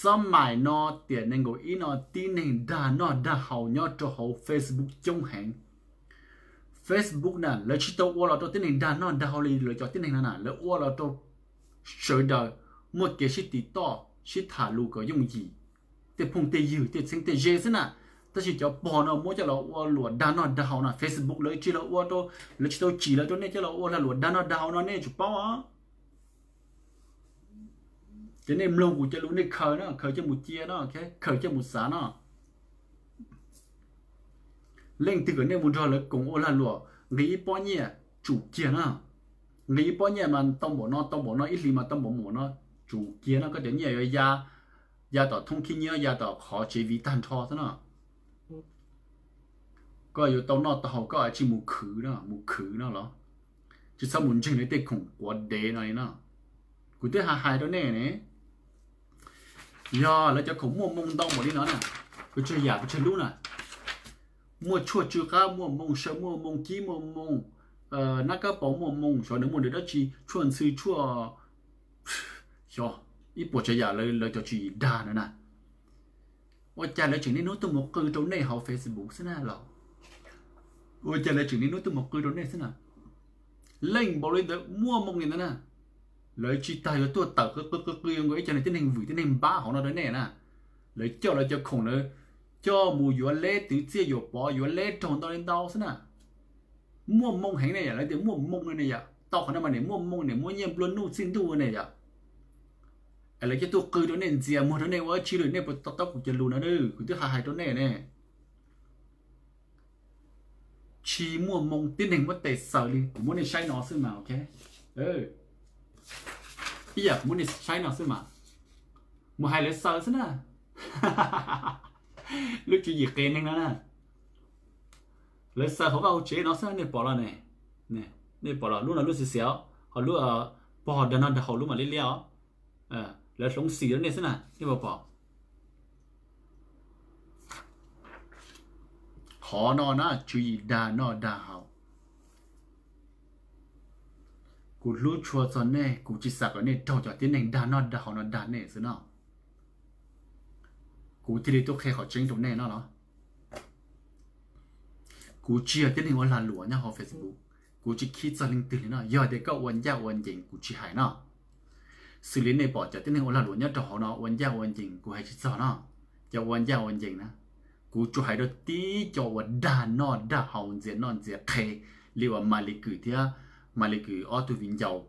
Xab maim no, tiam nees nkaum ib no tib neeg dag noj dag haus nyob rau hauv Facebook coob heev. Facebook na lawv tsis tau ua los rau tib neeg dag noj dag haus li lawv cov tib neeg no na, lawv ua los rau sawv daws muaj kev sib tiv toj, sib tham lus kom yooj yim, tej phooj tej ywg, tej txheeb tej ze xwb na. Tab sis cov pog no muab coj los ua luam dag noj dag haus no, Facebook lawv tsis los ua rau, lawv tsis tau tsim lawv rau nej coj los ua lag luam dag noj dag haus no, nej tsum paub os. Ces nej mloog kuv cov lus nej khaws no, khaws coj mus cia no, khaws coj mus xav no. Leej twg kom nej mus nrog lawv koom ua lag luam nqi ib pob nyiaj, tsum kiag no. Nqi ib pob nyiaj mas tau npaum no, tau npaum no, ib hlis mas tau npaum npaum no, tsum kiag no. Koj cov nyiaj yuav ya, ya tom thoob khib nyiab, ya tom qhov tsev viv tag nrho xwb no. Koj yuav tau noj tau haus koj tsis mus khwv no, mus khwv no los tsis txhob mus ntseeg lawv tej khoom quav dev no li no. Kuv twb hais hais rau nej ne, yog lawv cov khoom muaj moo ntau npaum li no na, pes tsawg yam pes tsawg lub na, muaj tshuaj tsw qab, muaj moo saw, muaj moo kib, muaj moo nab kab paus, muaj moo xyov nws muaj nws dab tsi, tshuaj ntxhw, tshuaj, xyov ib puas tsav yam lawv cov tswv yim dag no na. Ua cas lawv tseem niaj hnub tuaj mus qw rau nej hauv Facebook xwb na los? Ua cas lawv tseem niaj hnub tuaj mus qw rau nej xwb na? Leej npaum li ntawd muaj moo li ntawd na, lawv tsis tas yuav tuaj tawm qw qw qw qw nkaus ib co tib neeg vwm tib neeg npab hauv no rau nej na. Lawv coj lawv cov khoom lawv coj mus yuav leb twv txiaj yuam pov, yuav leb raug ntau li ntau xwb na. Muaj moo heev ne yom, lawv tias muaj moo ne yom, tau qhov no mas niam muaj moo, niam muaj nyiaj nplua nuj txij ntuj ne yom. Es lawv coj tuaj qw rau nej, ntxias muag rau nej ua dab tsi lawm, nej puas to taub kuv cov lus no? Kuv twb hais hais rau nej ne. Tsis muaj moo, tib neeg muab tes xaws li, kuv muab nej saib no xwb mas, ok. Ib yam kuv muab nej saib no xwb mas, mus hais lawv xaws xwb na. Lub tswv yim qias neeg no na, lawv xaws hauv vaj hauv tsev no xwb, nej pom los ne? Nej pom los lub no lub xiav xiav, ho lub pog dag noj dag haus lub mam liab liab os. Lawv hloov xim rau nej xwb na, nej puas pom? Qhov no na tswv yim dag noj dag haus. Kuv hlub tshua txog nej, kuv tsis xav kom nej raug cov tib neeg dag noj dag haus no dag nej xwb no. Kuv thiaj li tuaj qhia qhov tseeb rau nej no los. Kuv tsis yog tib neeg ua lag luam nyob hauv Facebook. Kuv tsis khib txog leej twg li no, yog tias koj ua ncaj ua ncees kuv tsis hais no. Xws li nej pom cov tib neeg ua lag luam nyob rau hauv no ua ncaj ua ncees kuv hais tsis txog no. Cov ua ncaj ua ncees na, kuv tsuas hais rau tib co uas dag noj dag haus ntxias noj ntxias qhe li uas Mas Lis Kwm thiab Mas Lis Kwm ob tug viv ncaus,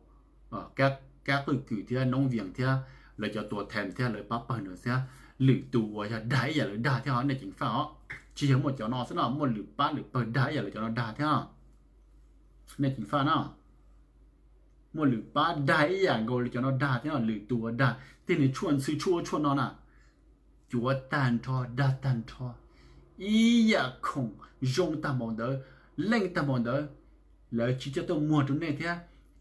Kab Qwj Kwm thiab Noob Vias thiab lawv cov tua them thiab lawv pab pawg ntawd thiab lwm tus uas yog dag ib yam lawv dag thiab os, nej ceev faj os. Tsis yog muaj cov no xwb no, muaj lwm pab lwm pawg dag ib yam lawv cov no dag thiab. Nej ceev faj no, muaj lwm pab dag ib yam nkaus li cov no dag thiab no, lwm tus uas dag tej nws tshuaj ntxhw tshuaj ua tshuaj no na, cuav tag nrho, dag tag nrho. Ib yam khoom zoo tag npaum ntawd, leej tag npaum ntawd, lawv tsis coj tuaj muag rau nej thiab.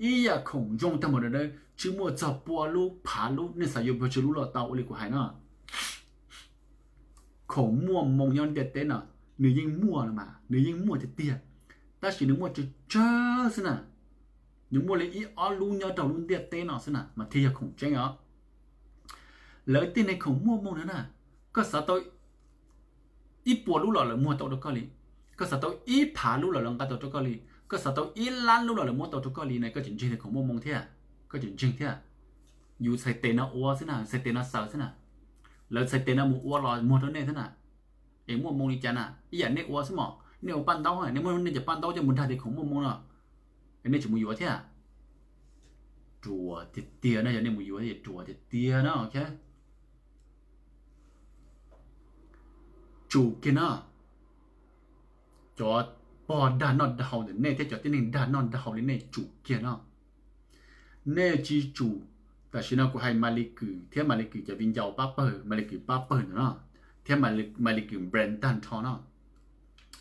Ib yam khoom zoo tag npaum ntawd tsis muaj txog pua lub phav lub, nej xav yuav pes tsawg lub los tau ua li kuv hais no. Khoom muaj moo nyob ntiaj teb no, nws yeej muaj los mas, nws yeej muaj tiag tiag, tab sis nws muaj tsawg tsawg xwb na. Nws muaj li ib ob lub nyob rau lub ntiaj teb no xwb na mas thiaj yog khoom tseeb os. Lawv tej neeg khoom muaj moo na na, koj xav tau ib puas lub los lawv muag tau rau koj li, koj xav tau ib phav lub los lawv nqa tau rau koj li, koj xav tau ib lab lub los lawv muab tau rau koj li na, koj tseem ntseeg li khoom muaj moo thiab, koj tseem ntseeg thiab. Yus txhais tes no ua xwb na, txhais tes no xaws xwb na, lawv txhais tes no mus ua los muag rau nej xwb na. Es muaj moo li cas na, ib yam nej ua xwb mos, nej ua paj ntaub, nej muab nej cov paj ntaub coj mus dag tias khoom muaj moo no, nej tseem mus yuav thiab. Ruam tiag tiag no, yog nej mus yuav ruam tiag tiag no. Tsum kiag no, cov pog dag noj dag haus ntawm nej thiab cov tib neeg dag noj dag haus li nej tsum kiag no. Nej tsis tsum. Tam sim no kuv hais Mas Lis Kwm thiab Mas Lis Kwm cov viv ncaus pab pawg, Mas Lis Kwm pab pawg ntawm no, thiab Mas Lis Kwm brand tag nrho no.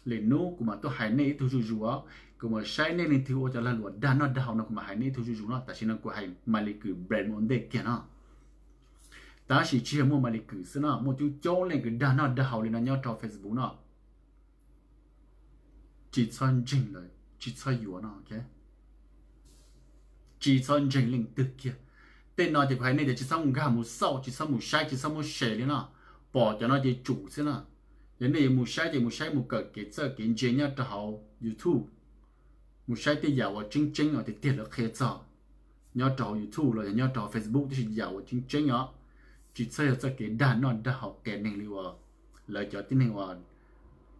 Lwm hnub kuv mam tuaj hais nej ib tug zuj zus os, kuv mam saib nej leej twg ua cov lag luam dag noj dag haus no kuv mam hais nej ib tug zuj zus no. Tam sim no kuv hais Mas Lis Kwm brand mus ua ntej kiag no. Tab sis tsis yog muaj Mas Lis Kwm xwb no, muaj coob coob leej kwv dag noj dag haus li no nyob rau Facebook no. Tsis txhob ntseeg lawv, tsis txhob yuav no. Tsis txhob ntseeg leej twg kiag. Tej no ces kuv hais nej tias tsis txhob nkag mus xauj, tsis txhob mus saib, tsis txhob muab share li no. Pom cov no ces tsum xwb na. Yog nej yuav mus saib ces mus saib mus kawm kev txawj kev ntse nyob rau hauv YouTube, mus saib tej yam uas tseeb tseeb uas tiag tiag lawv qhia txog nyob rau hauv YouTube los yog nyob rau hauv Facebook, tab sis yam uas tseeb tseeb os, tsis txhob yog txoj kev dag noj dag haus qias neeg li uas lawv cov tib neeg uas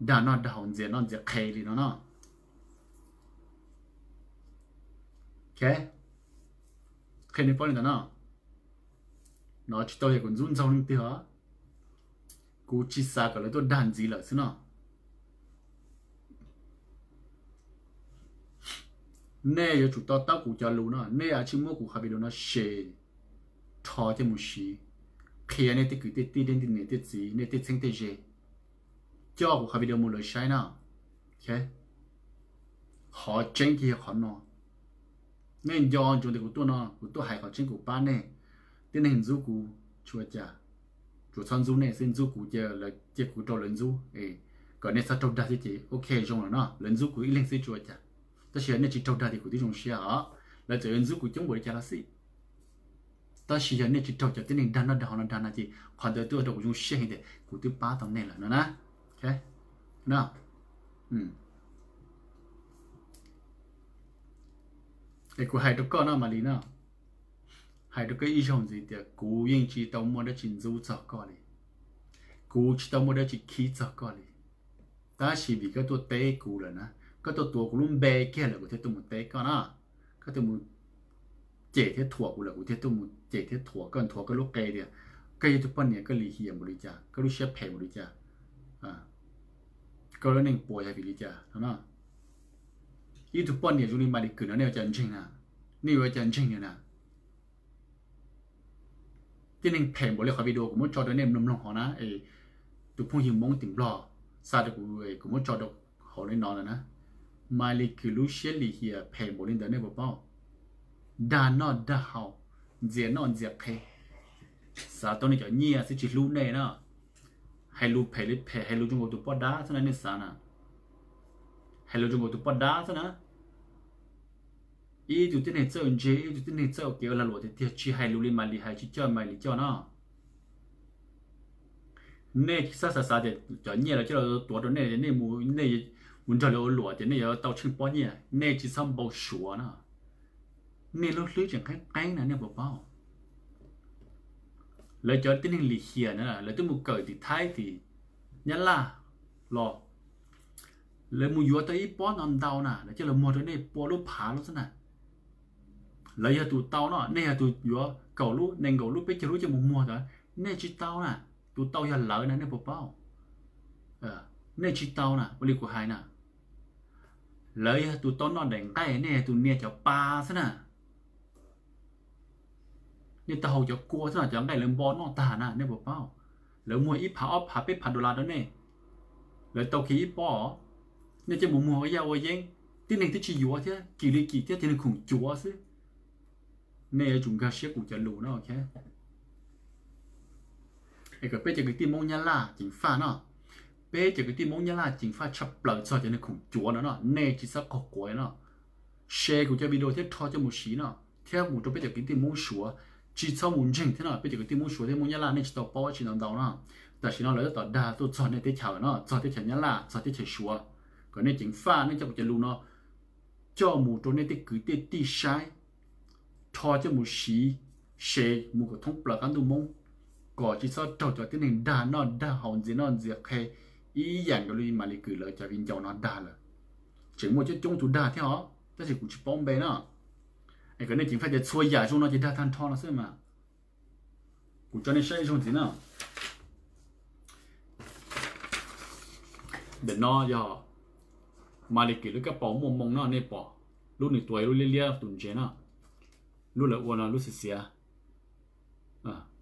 dag noj dag haus ntxias noj ntxias qhe li no no. Qhia nej paub li ntawd no. No tsis tau yog kuv ntxub ntxaug leej twg os, kuv tsis xav kom lawv tuaj dag ntxiv lawm xwb no. Nej yuav tsum to taub kuv cov lus no, nej yuav tsum muab kuv qhov video no share rho coj mus siv, qhia nej tej kwv tej tij, nej tej niam tej txiv, nej tej txheeb tej ze, coj kuv qhov video mus lawv saib no. Qhov tseeb ces yog qhov no. Nej nco ntsoov tias kuv tuaj no kuv tuaj hais qhov tseeb, kuv pab nej. Tib neeg ntxub kuv tsis ua cas, tsuas txhob ntxub nej xwb, ntxub kuv ces cia kuv rau lawv ntxub, kom nej txhob raug dag thiab ces ok zoo lawm no, lawv ntxub kuv ib leeg xwb tsis ua cas. Tab sis yog nej tsis raug dag ces kuv twb zoo siab os, lawv txawm yuav ntxub kuv coob npaum li cas los xij. Tab sis yog nej tsis raug cov tib neeg dag noj dag haus no dag no ces qhov ntawd twb ua rau kuv zoo siab heev tias kuv twb pab tau nej lawm no na. Es kuv hais rau koj no Mas Lis no, hais rau koj ib zaug ntxiv tias kuv yeej tsis tau muaj dab tsi ntxub txog koj li, kuv tsis tau muaj dab tsi khib txog koj li. Tab sis vim koj tuaj teb kuv lawm na, koj tuaj tuav kuv lub npe kiag lawm kuv thiaj tuaj mus teb koj na. Koj tuaj mus cem thiab thuam kuv lawm kuv thiaj tuaj mus cem thiab thuam koj, nthuav koj lub qe tias koj yog tus poj niam koj lim hiam npaum li cas, koj lub siab phem npaum li cas, koj lub neej puas yog vim li cas no. Ib tug poj niam zoo li Mas Lis Kwm no nej ua cas ntseeg na, nej yuav ua cas ntseeg na. Tib neeg phem npaum li qhov video kuv muab tso rau nej mloog mloog hov na, es tus phooj ywg Hmoob tim Nplog xa rau kuv, kuv muab tso rau hauv li no lawm na. Mas Lis Kwm lub siab lim hiam phem npaum li ntawd nej puas paub? Dag noj dag haus, ntxias noj ntxias qhe, xav tau nej cov nyiaj xwb tsis hlub nej na. Hais lus phem li phem, hais lus zoo nkaus tus poj dab xwb na nej xav na. Hais lus zoo nkaus tus poj dab xwb na. Ib tug tib neeg txawj ntse, ib tug tib neeg txawj ua kev ua lag luam tiag tiag tsis hais lus li Mas Lis hais, tsis coj Mas Lis coj no. Nej tsis txhob xav xav tias cov nyiaj los coj los tuav rau nej, nej mus, nej mus nrog lawv ua luam ces nej yuav tau tsheej pob nyiaj, nej tsis txhob npau suav na. Nej lub hlwb tseem qeeb qeeb na, nej puas paub? Lawv cov tib neeg lim hiam na, lawv twb mus kawm tim Thaib tim Nyab Laj los, lawv mus yuav tau ib pob no ntau na, lawv coj los muag rau nej pua lub phav lub xwb na. Lawv yog tus tau no, nej yog tus yuav kaum lub, nees nkaum lub, peb caug lub coj mus muag ntawd, nej tsis tau na. Tus tau yog lawv na, nej puas paub? Nej tsis tau na, ua li kuv hais na. Lawv yog tus tau noj daim nqaij, nej yog tus nias cov pa xwb na. Nej tau haus cov kua xwb no, cov nqaij lawv npo noj tag na, nej puas paub? Lawv muag ib phav ob phav peb phav dollar rau nej, lawv tau kiag ib pob, nej coj mus muag ua yaj ua yeeb, tib neeg twb tsis yuav thiab, kim li kim thiab, tib neeg khoom cuav xwb. Nej yuav tsum nkag siab kuv cov lus no, ok? Es kom peb cov kwv tij Hmoob Nyab Laj ceev faj no, peb cov kwv tij Hmoob Nyab Laj ceev faj tshaj plaws txog cov neeg khoom cuav no no, nej tsis txhob qaug quav no. Share kuv cov video thiab rho coj mus siv no, thiab mus rau peb cov kwv tij Hmoob Suav, tsis txhob mus ntseeg thiab no, peb cov kwv tij Hmoob Suav thiab Hmoob Nyab Laj nej tsis tau paub tsis ntau ntau no. Tam sim no lawv tab tom dag tuaj txog nej teb chaws no, txog teb chaws Nyab Laj, txog teb chaws Suav, kom nej ceev faj, nej coj kuv cov lus no coj mus rau nej tej kwv tej tij saib, rho coj mus siv, share mus kom thoob plaws qab ntuj Hmoob, kom tsis txhob raug cov tib neeg dag noj dag haus ntxias noj ntxias qhe ib yam nkaus li Malis Kwm lawv cov viv ncaus no dag lawm. Tseem muaj coob coob tus dag thiab os, tab sis kuv tsis paub npe no. Es kom nej ceev faj tias txhua yam zoo no ces dag tag nrho no xwb mas. Kuv tso nej saib zoo ntxiv na. Ntawm no yog Malis Kwm lub kab paus muaj moo no, nej pom lub nws tuav lub liab liab tus ntses no, lub lawv ua no lub xiv xiav.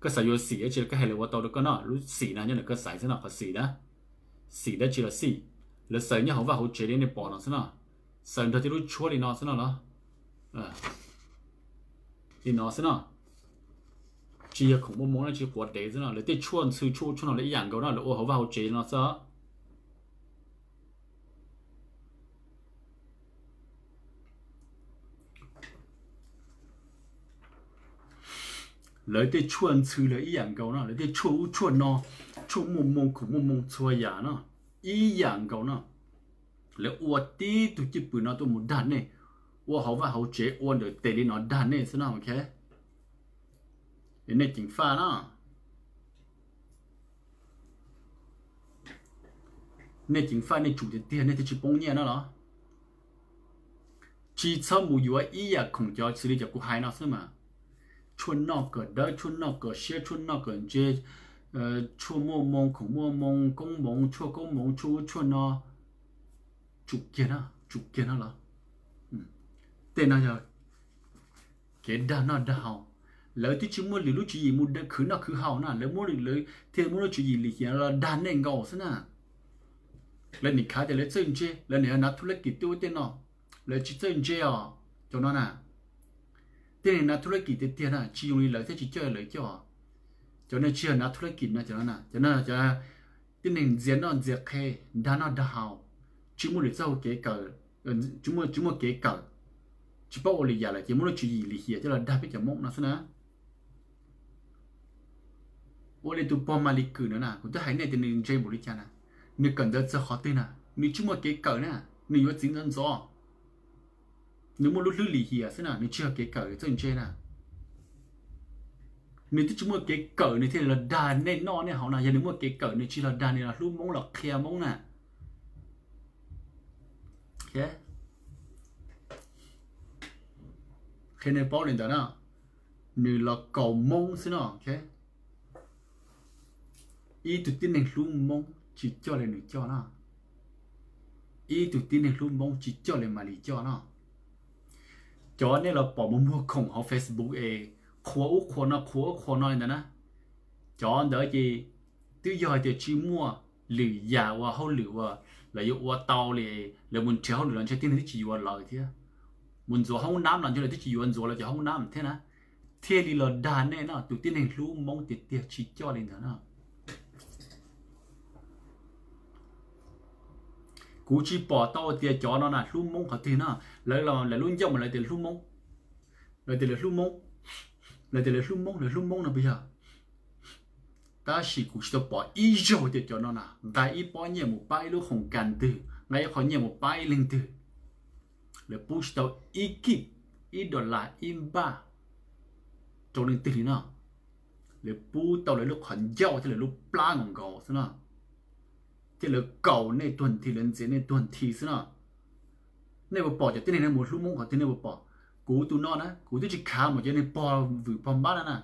Koj xav yuav xim dab tsi los koj hais lawv ua tau rau koj no, lub xim no nyob ntawm koj xaiv xwb no, qhov xim na, xim dab tsi los xij, lawv xaws nyob hauv vaj hauv tsev li nej pom no xwb no, xaws nrog tej lub tshuab li no xwb no los, li no xwb no. Tsis yog khoom muaj moo no, tsis quav dev xwb no, lawv tej tshuaj ntxhw tshuaj ub tshuaj no lawv ib yam nkaus no, lawv ua hauv vaj hauv tsev li no xwb. Lawv tej tshuaj ntxhw lawv ib yam nkaus no, lawv tej tshuaj ub tshuaj no, tshuaj muaj moo khoom muaj moo txhua yam no, ib yam nkaus no. Lawv ua tib tug cwj pwm no tuaj mus dag nej, ua hauv vaj hauv tsev ua ntawm tes li no dag nej xwb no, ok? Nej ceev faj no. Nej ceev faj nej tsum tiag tiag nej thiaj tsis poob nyiaj no los? Tsis txhob mus yuav ib yam khoom cov xws li cov kuv hais no xwb mas. Tshuaj noj kom dawb, tshuaj noj kom siab, tshuaj noj kom ntse, tshuaj muaj moo khoom muaj moo, koob moov, tshuaj koob moov, tshuaj ub tshuaj no. Tsum kiag no, tsum kiag no los? Tej no yog kev dag noj dag haus. Lawv twb tsis muaj lwm lub tswv yim mus khwv noj khwv haus na, lawv muab lawv thiaj muab lub tswv yim lim hiam los dag nej nkaus xwb na. Lawv nim khav tias lawv txawj ntse, lawv nim nav thub lab kis tej ub tej no, lawv tsis txawj ntse os cov no na. Tej neeg nav thub lab kis tiag tiag na tsis zoo li lawv thiab tsis coj lawv coj. Cov no tsis yog nav thub lab kis no, cov no na, cov no cov tib neeg ntxias noj ntxias qhe, dag noj dag haus, tsis muaj lwm txoj hau kev kawm, tsis muaj kev kawm, tsis paub ua lwm yam lawm ces muab lub tswv yim lim hiam coj los dag peb cov Hmoob no xwb na. Ua li tus pog Malis Kwm no na, kuv twb hais nej tias nws ntse npaum li cas na, nws kawm ntawv txog qhov twg na, nws tsis muaj kev kawm na, nws yuav txiv ntxov ntxov. Nws muaj lub hlwb lim hiam xwb na, nws tsis yog kev kawm txawj ntse na. Nws twb tsis muaj kev kawm nws thiaj li los dag nej noj nej haus na, yog nws muaj kev kawm nws tsis los dag, nws los hlub Hmoob los qhia Hmoob na. Qhia nej paub li ntawd na, nws los kaus Hmoob xwb no. Ib tug tib neeg hlub Hmoob tsis coj li nws coj na. Ib tug tib neeg hlub Hmoob tsis coj li Malis coj na. Cov nej los pom mus muag khoom hauv Facebook es qhuas ub qhuas no qhuas ub qhuas no li ntawd na, cov ntawd ces twb yog hais tias tsis muaj lwm yam uas hauj lwm uas lawv yuav ua tau li, lawv mus nrhiav hauj lwm los ntshe tib neeg twb tsis yuav lawv thiab. Mus ntxuav hoob nab los ntshe lawv twb tsis yuav ntxuav lawv cov hoob nab thiab na, thiaj li los dag nej no. Tus tib neeg hlub Hmoob tiag tiag tsis coj li ntawd na. Kuv tsis pom tau tias cov no na hlub Hmoob qhov twg no. Lawv los lawv lub ncauj mas lawv tias hlub Hmoob, lawv tias lawv hlub Hmoob, lawv tias lawv hlub Hmoob, lawv hlub Hmoob no puas yog? Tab sis kuv tsis tau pom ib zaug tias cov no na nqa ib pob nyiaj mus pab ib lub khoom kas twg, nqa ib qho nyiaj mus pab ib leeg twg, lawv pub tsis tau ib kib, ib dollar, ib npaj rau leej twg li no. Lawv pub tau lawv lub qhov ncauj thiab lawv lub plab nkaus nkaus xwb no, thiab lawv kaus nej tuag nthi, lawv ntxias nej tuag nthi xwb no. Nej puas pom cov tib neeg no mus hlub Hmoob qhov twg? Nej puas pom? Kuv tus no na, kuv twb tsis khav mus cov neeg pog vwm pog npab no na.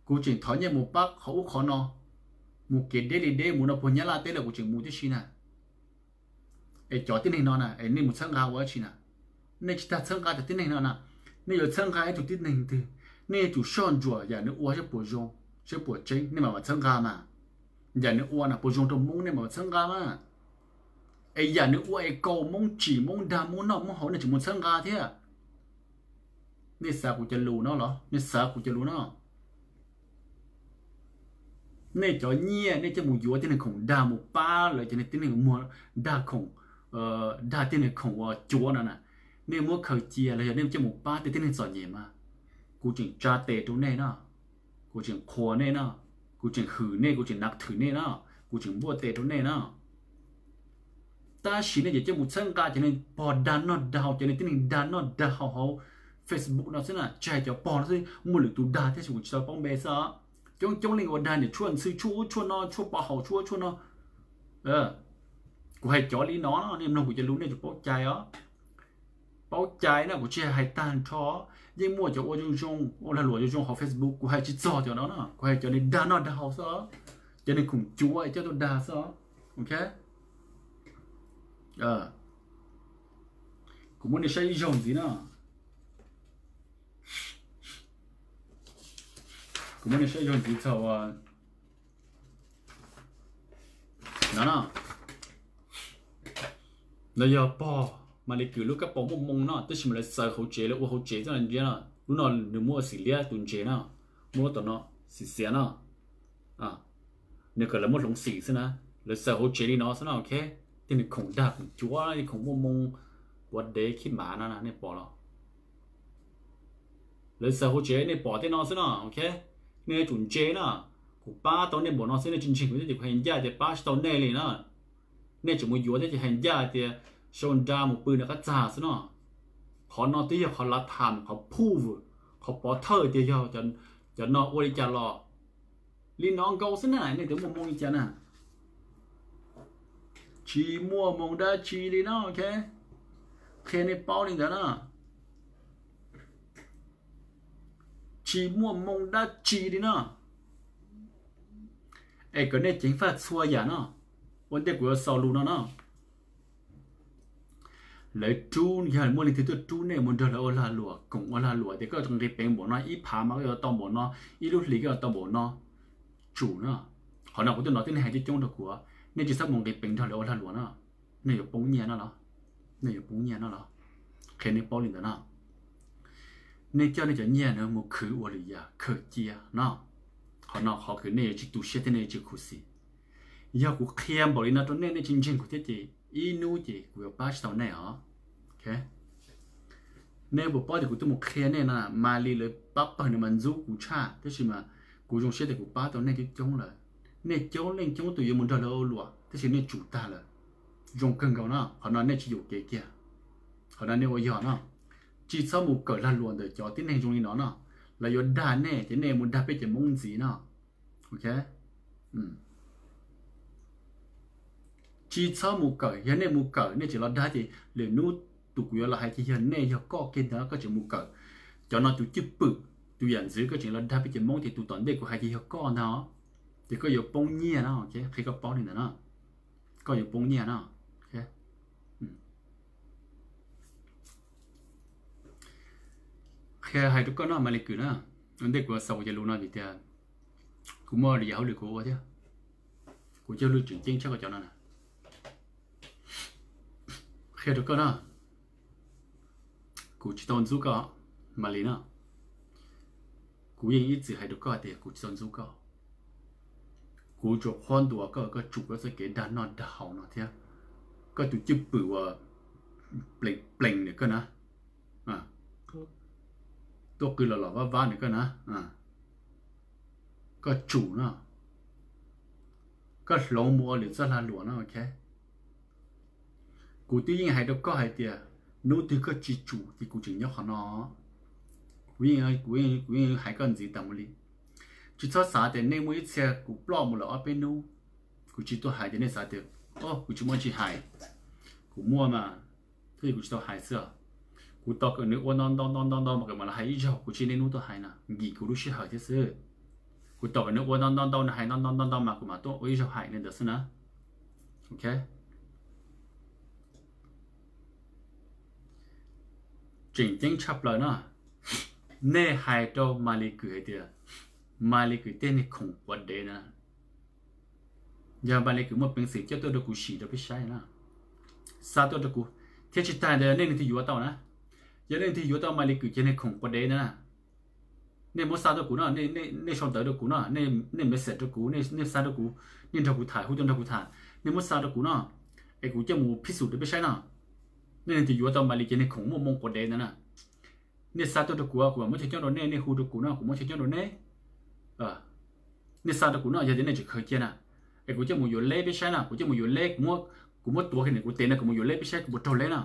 Kuv tseem thov nyiaj mus pab qhov ub qhov no, mus kev deb li deb, mus no puag Nyab Laj teb los kuv tseem mus tib si na. Es cov tib neeg no na, es nej mus txhawb nqa ua dab tsi na? Nej tsis tas txhawb nqa cov tib neeg no na, nej yuav txhawb nqa ib tug tib neeg twg, nej yuav tsum soj ntsuam yam nws ua saib puas zoo, saib puas tseeb, nej mam mam txhawb nqa mas. Yam nws ua na puas zoo rau Hmoob, nej mam mam txhawb nqa mas. Es yam nws ua es kaus Hmoob, tsim Hmoob, dag Hmoob noj Hmoob haus, nej tseem mus txhawb nqa thiab. Nej xav kuv cov lus no los? Nej xav kuv cov lus no? Nej cov nyiaj nej coj mus yuav tib neeg khoom dag, mus pab lawv cov neeg tib neeg muag dag khoom, dag tib neeg khoom uas cuav no na, nej muab khaws cia los yog nej coj mus pab tej tib neeg txom nyem mas, kuv tseem tsa tes rau nej no, kuv tseem qhuas nej no, kuv tseem hwm nej, kuv tseem nav thwm nej no, kuv tseem npuaj tes rau nej no. Tab sis nej ces coj mus txhawb nqa cov neeg pog dag noj dag haus, cov neeg tib neeg dag noj dag haus hauv Facebook no xwb na, tsis hais cov pog no xwb, muaj lwm tus dag thiab, kuv tsis tau paub npe xwb os. Coob coob leej ua dag niam tshuaj ntxhw, tshuaj ub tshuaj no, tshuaj pov haum, tshuaj ub tshuaj no. Kuv hais cov li no, nej mloog kuv cov lus nej tsuas paub cai os. Paub cai na, kuv tsis hais tag nrho. Yeej muaj cov ua zoo zoo, ua lag luam zoo zoo hauv Facebook, kuv hais tsis txog cov no na, kuv hais cov neeg dag noj dag haus xwb os, cov neeg khoom cuav coj tuaj dag xwb os. Ok, kuv muab nej saib ib zaug ntxiv no. Kuv muab nej saib ib zaug ntxiv txog no no. No yog pog Maly Kws lub kab paus muaj moo no, tab sis mas lawv xaws hauv tsev, lawv ua hauv tsev xwb no, ntsia no. Lub no nws muaj ua xim liab tus ntses no, muaj lub tom no xim xiav no. Nws kom lawv muab hloov xim xwb na, lawv xaws hauv tsev li no xwb no, ok. Tej nws khoom dag khoom cuav, tej khoom muaj moo, puav dev khib mav no nej pom los? Lawv xaws hauv tsev nej pom tej no xwb no, ok. Nej yuav tsum ntse na, kuv pab tau nej npaum no xwb, nej tsis ntseeg kuv thiab ces kuv hais ncaj tias pab tsis tau nej li na. Nej tseem mus yuav thiab ces hais ncaj tias sau nra mus pw nram qab txag xwb no. Qhov no twb yog qhov lav tham, qhov phuj, qhov pov thawj tias yog cov no ua li cas los. Li no nkaus xwb na, nej twb muaj moo li cas na? Tsis muaj moo dab tsi li no, ok. Qhia nej paub li ntawd na. Tsis muaj moo dab tsi li no. Es kom nej ceev faj txhua yam no. Ua ntej kuv yuav xaus lus no no, lawv rub, yog muaj leej twg tuaj rub nej mus nrog lawv ua lag luam, koom ua lag luam tias koj nqis peev npaum no ib phav mas koj yuav tau npaum no, ib lub hlis koj yuav tau npaum no, tsum no. Qhov no kuv tuaj no tib neeg hais coob coob rau kuv, nej tsis txhob mus nqis peev nrog lawv ua lag luam no, nej yuav poob nyiaj no los, nej yuav poob nyiaj no los. Qhia nej paub li ntawd no. Nej coj nej cov nyiaj no mus khwv ua lwm yam khaws cia no. Qhov no qhov kws nej yuav tsis tu siab thiab nej yuav tsis khuv xim. Yog kuv qhia npaum li no rau nej, nej tsis ntseeg kuv thiab ces ib hnub ces kuv yuav pab tsis tau nej os. Nej puas paub tias kuv twb mus qhia nej no, Maly lawv pab pawg nws mas ntxub kuv tshaj, tab sis mas kuv zoo siab tias kuv pab tau nej coob coob lawm. Nej coob leej coob tus yuav mus nrog lawv ua luam tab sis nej tsum tag lawm. Zoo kawg nkaus no, qhov no nej tsis yuam kev kiag. Qhov no nej ua yog no, tsis txhob mus kawm lag luam ntawm cov tib neeg zoo li no no. Lawv yuav dag nej ces nej mus dag peb cov Hmoob ntxiv no. Ok, tsis txhob mus kawm. Yog nej mus kawm nej tseem los dag ces lwm hnub tus kuv yuav los hais ces yog nej, yog koj kiag ntag koj tseem mus kawm. Cov no tus cwj pwm, tus yam ntxwv koj tseem los dag peb cov Hmoob ces tus tom ntej kuv hais ces yog koj ntag. Ces koj yuav poob nyiaj no, qhia koj paub li ntawd no. Koj yuav poob nyiaj no. Qhia hais rau koj no Maly Kws na, ua ntej kuv xaus kuv cov lus no vim tias kuv muaj lwm yam hauj lwm kuv ua thiab. Kuv cov lus tseem ceeb tshaj koj cov no na. Qhia rau koj na, kuv tsis tau ntxub koj, Maly na. Kuv yeej ib txwm hais rau koj tias kuv tsis tau ntxub koj. Kuv tsuas qhuab ntuas koj, koj tsum koj txoj kev dag noj dag haus no thiab. Koj tus cwj pwm uas pleev pleev ntawm koj na, tuaj qw los los vaj vab ntawm koj na, koj tsum no. Koj hloov mus ua lwm txoj lag luam no, ok. Kuv twb yeej hais rau koj hais tias hnub twg koj tsis tsum ces kuv tseem nyob qhov no. Kuv yeej, kuv yeej hais koj ntxiv tas mus li. Tsis txhob xav tias nej muaj ib txhia kuv ploj mus lawm ob peb hnub, kuv tsis tuaj hais ces nej xav tias, o, kuv tsis muaj tsis hais. Kuv muaj mas, thiab kuv tsis tau hais xwb. Kuv tau kom nws ua ntau ntau ntau ntau ntau mas kom mam li hais ib zaug, kuv tsis niaj hnub tuaj hais na, nkim kuv lub sij hawm thiab xwb. Kuv tau kom nws ua ntau ntau ntau, nws hais ntau ntau ntau ntau mas kuv mam tuaj ua ib zaug hais li ntawd xwb na. Ok. Tseem ceeb tshaj plaws no, nej hais rau Maly Kue hais tias Maly Kue tej niag khoom quav dev na, yog Maly Kue muaj peev xwm coj tuaj rau kuv sim rau peb saib na, xa tuaj rau kuv, thiab tsis tas ntawd nej leej twg yuav tau na, yog nej leej twg yuav tau Maly Kue cov niag khoom quav dev ntawd na, nej muab xa rau kuv no, nej sau ntawv rau kuv no, nej message rau kuv, nej xa rau kuv, nej nrog kuv tham, hu tuaj nrog kuv tham, nej muab xa rau kuv no, es kuv coj mus phij xum rau peb saib no. Nej leej twg yuav tau Maly cov niag khoom muaj moo quav dev ntawd na, nej xa tuaj rau kuv, kuv mam muab chaw nyob rau nej, nej hu rau kuv no, kuv muab chaw nyob rau nej. Nej xa rau kuv no, yog tias nej tseem khaws cia na, es kuv coj mus yuav leb peb saib na, kuv coj mus yuav leb, kuv muab tuav kiag ntawm kuv tes no, kuv mus yuav leb peb saib kuv puas raug leb na.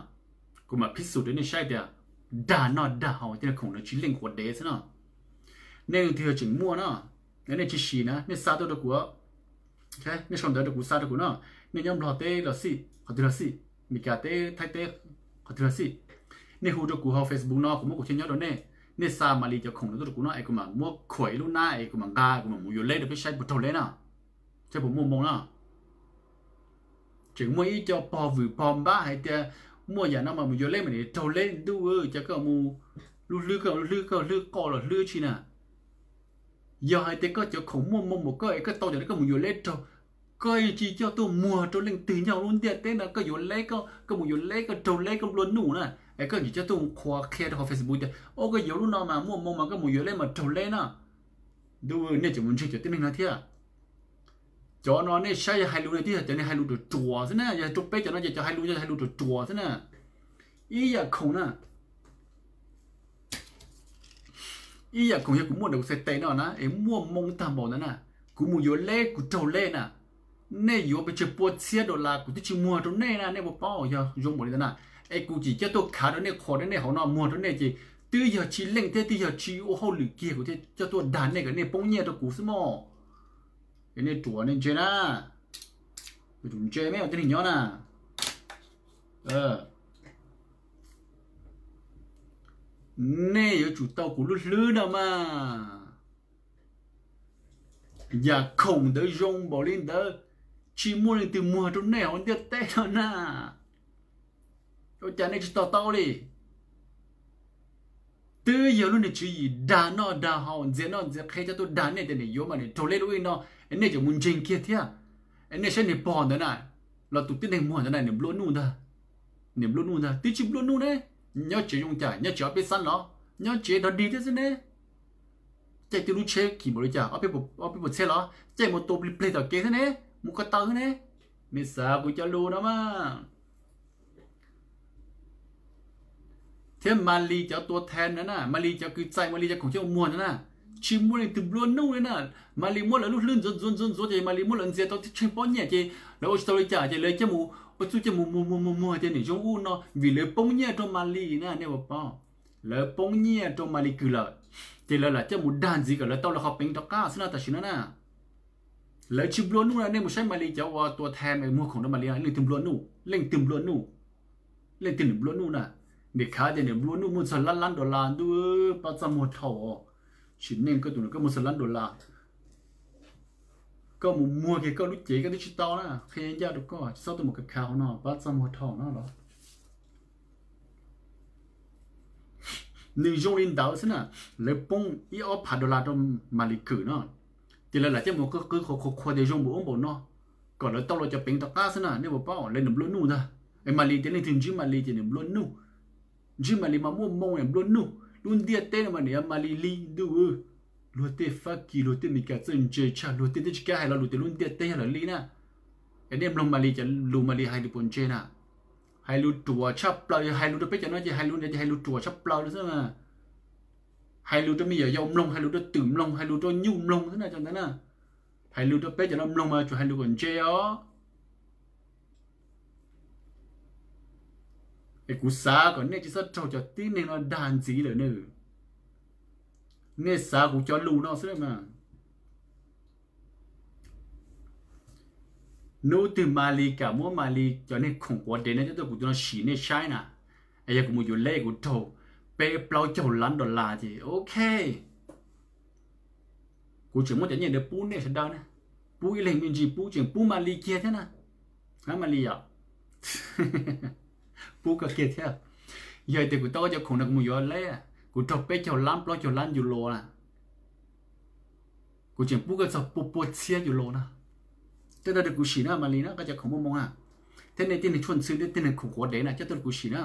Kuv mam phij xum rau nej saib tias dag noj dag haus tej niag khoom no tsis leej quav dev xwb no. Nej leej twg yog tseem muaj no, nej tsis sim na, nej xa tuaj rau kuv, nej sau ntawv rau kuv, xa rau kuv no, nej nyob Nplog teb los xij, qhov twg los xij, Meskas teb, Thaib teb, qhov twg los xij, nej hu rau kuv hauv Facebook no, kuv muab kuv chaw nyob rau nej, nej xa Maly cov khoom no tuaj rau kuv no es kuv mam muab khuam ib lub nab es kuv mam nqa, kuv mam mus yuav leb rau peb saib puas raug leb na, saib puas muaj moo na. Tseem muaj ib co pog vwm pog npab hais tias muaj yam no mas mus yuav leb mas nim raug leb ntuj, cas koj mus lub hlwb, koj lub hlwb, koj hlwb qoj los hlwb tsi na. Yog hais tias koj cov khoom muaj moo npaum koj es koj tau cov no koj mus yuav leb raug, koj yeej tsis coj tuaj muag rau leej twg nyob lub ntiaj teb no, koj yuav leb, koj mus yuav leb koj raug leb koj nplua nuj na, es koj tsis coj tuaj qhuas qhia rau hauv Facebook tias o koj yuav lub no mas muaj moo mas koj mus yuav leb mas raug leb na. Ntuj, nej tseem mus ntseeg cov tib neeg no thiab. Cov no nej saib yog hais lus ne twb yog cov neeg hais lus ruam ruam xwb na, yog rau peb cov no ces cov hais lus yog hais lus ruam ruam xwb na. Ib yam khoom na, ib yam khoom yog kuv muaj ntawm kuv txhais tes no na es muaj moo tag npaum ntawd na, kuv mus yuav leb kuv raug leb na, nej yuav pes tsawg pua txhiab dollar kuv twb tsis muag rau nej na, nej puas paub? Yog zoo npaum li ntawd na, es kuv tseem coj tuaj khav rau nej, qhuas rau nej hauv no muag rau nej ces twb yog tsis leej thiab twb yog tsis ua hauj lwm kiag kuv thiaj coj tuaj dag nej kom nej poob nyiaj rau kuv xwb mog. Es nej ruam nej ntse na, nej ruam ntse me tib neeg nyob na. Nej yuav tsum tau kuv lub hlwb no mas. Yam khoom ntawd zoo npaum li ntawd, tsis muaj leej twg muag rau nej hauv ntiaj teb no na. Ua cas nej tsis to taub li? Twb yog lub niag tswv yim dag noj dag haus, ntxias noj ntxias qhe coj tuaj dag nej tias nim yuav mas nim raug leb lub ib no, es nej tseem mus ntseeg kiag thiab. Es nej saib niag pog ntawd na, los tus tib neeg muag ntawd na, nws nplua nuj ntag. Nws nplua nuj ntag, twb tsis nplua nuj ne. Nyob tsev zoo cas, nyob tsev ob peb xab los, nyob tsev dog dig thiab xwb ne. Caij twb lub tsheb kim npaum li cas, ob peb puas txhiab los, caij mus tua plig plig tom kev xwb ne, mus ko taw xwb ne. Nej xav kuv cov lus no mas. Thiab Maly cov tua thab na na, Maly cov kwv txais, Maly cov khoom coj muag na na, tsis muaj leej twg nplua nuj li na. Maly muab lawv lub hlwb ntxuav ntxuav ntxuav ntxuav ces Maly muab lawv ntxias tau tib tsheej pob nyiaj ces lawv ua tsis tau li cas ces lawv coj mus ua txuj coj mus muag muag muag muag tias nim zoo ub no vim lawv poob nyiaj rau Maly na, nej puas paub? Lawv poob nyiaj rau Maly Kws lawm, ces lawv lam coj mus dag ntxiv kom lawv tau lawv qhov peev rov qab xwb na tam sim no na. Lawv tsis nplua nuj na, nej mus saib Maly cov uas tua thab muag khoom rau Maly, leej twg nplua nuj, leej twg nplua nuj, leej twg nws nplua nuj na. Nim khav tias nws nplua nuj muaj txog lab lab dollar ntuj, pab txaj muag dhau. Sim neej koj tus no koj muaj txog lab dollar, koj mus muag kiag koj lub cev koj twb tsis tau na, qhia ncaj rau koj, tsis txhob tuaj mus khav khav hauv no, pab txaj muag dhau no los. Nws zoo li ntawd xwb na, lawv poob ib ob phav dollar rau Maly Kws no, ces lawv lam coj mus qw qw qhuas qhuas qhuas tias zoo npaum ub npaum no, kom lawv tau lawv cov peev rov qab xwb na, nej puas paub? Lawv nws nplua nuj ntag. Es Maly tias leej twg ntsib Maly ces nws nplua nuj. Ntsib Maly mas muaj moo nws nplua nuj, lub ntiaj teb no mas nws yog Maly li ntuj. Luag tej Fab Kis luag tej Meskas txawj ntse tshaj, luag tej twb tsis kav hais lo lus tias lub ntiaj teb yog lawv li na. Es nej mloog Maly cov lus, Maly hais lus puas ntse na? Hais lus ruam tshaj plaws, yog hais lus rau peb cov no ces hais lus ntawd ces hais lus ruam tshaj plaws li xwb na. Hais lus rau me nyuam yaus mloog, hais lus rau twm mloog, hais lus rau nyuj mloog xwb na cov ntawd na. Hais lus rau peb cov no mloog mas tsuas hais lus kom ntse os. Es kuv xav kom nej tsis txhob raug cov tib neeg no dag ntxiv lawm nawb. Nej xav kuv cov lus no xwb mas. Hnub twg Malis kam muab Malis cov neeg khoom quav dev no coj tuaj kuv tus no sim nej saib na. Es yog kuv mus yuav leb kuv raug peb plaub caug lab dollar ces ok. Kuv tseem muab cov nyiaj ntawd pub nej sawv daws na. Pub ib leeg me ntsis, pub tseem pub Malis kiag thiab na. Malis yom, pub koj kiag thiab. Yog tias kuv tau koj cov khoom no kuv mus yuav leb, kuv raug peb caug lab plaub caug lab yus los na, kuv tseem pub koj txog pua pua txhiab yus los na. Coj tuaj rau kuv sim na Malis na, koj cov khoom muaj moo na, thiab nej tib neeg tshuaj ntxhw, nej tib neeg khoom quav dev na, coj tuaj rau kuv sim na.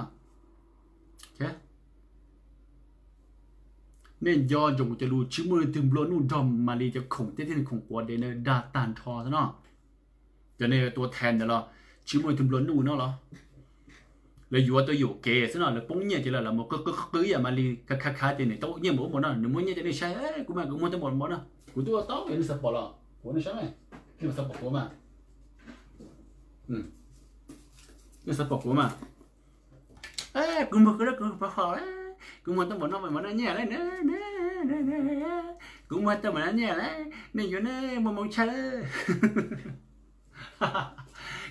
Nej nco ntsoov kuv cov lus, tsis muaj leej twg nplua nuj nrog Malis cov khoom thiab tib neeg khoom quav dev na, dag tag nrho xwb no. Cov nej tua thas ntawd los tsis muaj leej twg nplua nuj no los? Lawv yuav tau yuam kev xwb no, lawv poob nyiaj ces lawv mus qw qw qw ib yam Malis khav khav tias nws tau nyiaj npaum ub npaum no, nws muaj nyiaj cov nej saib, kuv mas kuv muag tau npaum npaum no, kuv twb ua tau, nej xav pom los kuv nej saib, nej xav pom kuv mas, nej xav pom kuv mas. Kuv muag kuv, kuv pov hom, kuv muag tau npaum no npaum no nyiaj lawm, kuv muag tau npaum no nyiaj lawm, nej yuav nej muaj moo tshaj lawm.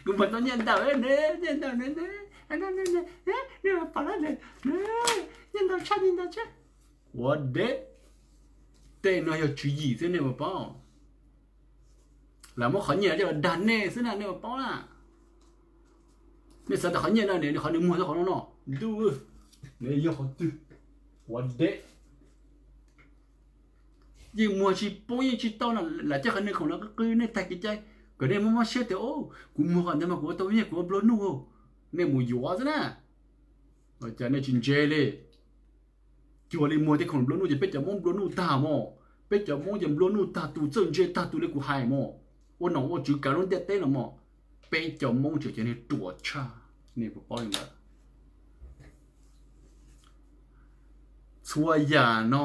Kuv muag tau nyiaj ntau, nyiaj ntau, nej pom, nyiaj ntau tshaj, nyiaj ntau tshaj. Ua deb, tej no yog tswv yim xwb nej puas paub? Lawv muab qhov nyiaj coj los dag nej xwb na, nej puas paub na? Nej xav tias qhov nyiaj no nws qhov nws muag tau qhov no no, ntuj, nws yog qhov twg? Ua deb, yeej muag tsis poob yeej tsis tau no, lam coj qhov nws khoom no qw qw nej tag kev cai, kom nej mob mob siab tias kuv muag qhov ntawd mas kuv ua tau nyiaj kuv ua nplua nuj, nej mus yuav xwb na. Cas nej tsis ntse li? Cuag li muag tej khoom nplua nuj ces peb cov Hmoob nplua nuj tag mog. Peb cov Hmoob ces nplua nuj tag tus, txawj ntse tag tus li kuv hais mog. Ua nom ua tswv kav lub ntiaj teb no mog. Peb cov Hmoob tseem cov niag ruam tshaj, nej puas paub li ntawd? Txhua yam no,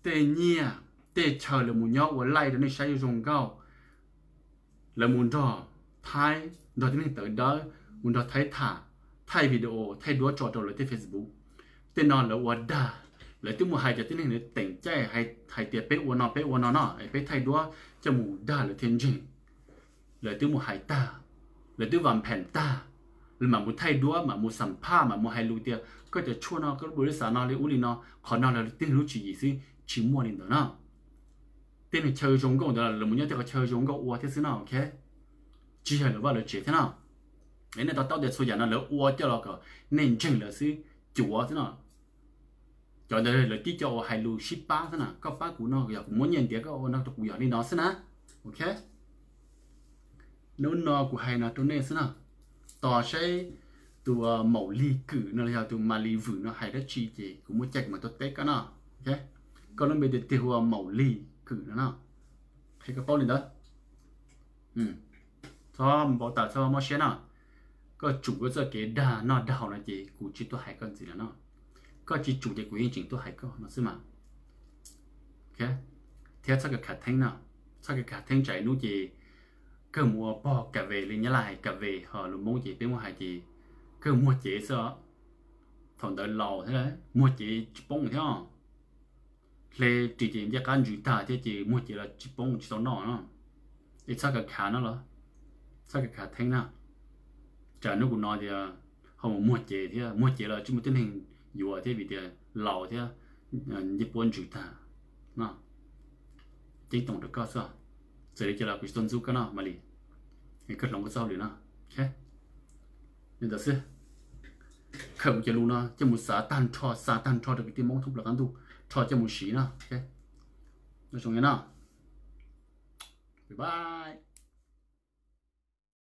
tej nyiaj tej chaw lawv mus nyob ua laij rau nej saib zoo nkauj, lawv mus nrog Thaib, nrog tib neeg tawv dawb, mus nrog Thaib tham, thaij video, thaij duab tso rau lawv tej Facebook. Tej no lawv ua dag, lawv twb mus hais cov tib neeg ntawd teem caij hais tias peb ua no peb ua no no, peb thaij duab coj mus dag lawv thiaj ntseeg. Lawv twb mus hais tag, lawv twb vam phem tag, lawv mam mus thaij duab, mam mus xam phaj, mam mus hais lus tias koj cov tshuaj no, koj lub npaum li xav no li ub li no, qhov no lawv tib neeg lub tswv yim xwb, tsis muaj li ntawd no. Tej neeg chaw zoo nkauj ntawd lawv mus nyob tej qhov chaw zoo nkauj ua thiab xwb no, ok. Tsis yog lawv vaj lawv tsev thiab no. Es nej to taub tias txhua yam no lawv ua coj los kom nej ntseeg lawv xwb, cuav xwb no. Cov ntawd lawv tib co ua hais lus sib pab xwb na, koj pab kuv no yog kuv muab nyiaj ntiav koj ua no rau kuv yog li no xwb na, ok. Hnub no kuv hais no rau nej xwb na. Tos saib tus Maum Lig Kwm no los yog tus Mas Lis Vwm no hais dab tsi ces kuv muaj caij kuv mam tuaj teb koj no, ok. Koj lub npe tiag tiag hu ua Maum Lig Kwm no no, qhia koj paub li ntawd. Txhob npau taws, txhob mob siab no. Koj tsum koj txoj kev dag noj dag haus no ces kuv tsis tuaj hais koj ntxiv lawm no. Koj tsis tsum ces kuv yeej tseem tuaj hais koj no xwb mas. Thiab txhob khav khav theeb no, txhob khav khav theeb tsam ib hnub ces kawg mus ua pog kas ve li nyab laj hais kas ve ho lus Hmoob ces peb muab hais ces kawg muag cev xwb os. Thaum ntawd laus thiab, muag cev tsis poob thiab. Hle ris ces ncej qab ntsws tag thiab ces muag cev los tsis poob tsis tau noj no. Es txhob khav khav no los, txhob khav khav theeb na. Tsam hnub kuv no tias ho mus muag cev thiab, muag cev los tsis muaj tib neeg yuav thiab vim tias laus thiab, ncej puab ntsws tag no. Ceeb toom rau koj xwb, txawm li cas los kuv tsis tau ntxub koj no Mas Lis. Koj hloov koj txoj hauj lwm no. Li ntawd xwb. Khaws kuv cov lus no coj mus xav tag nrho, xav tag nrho rau kwv tij Hmoob thoob plaws qab ntuj, rho coj mus siv no. Nyob zoo no. Bye bye.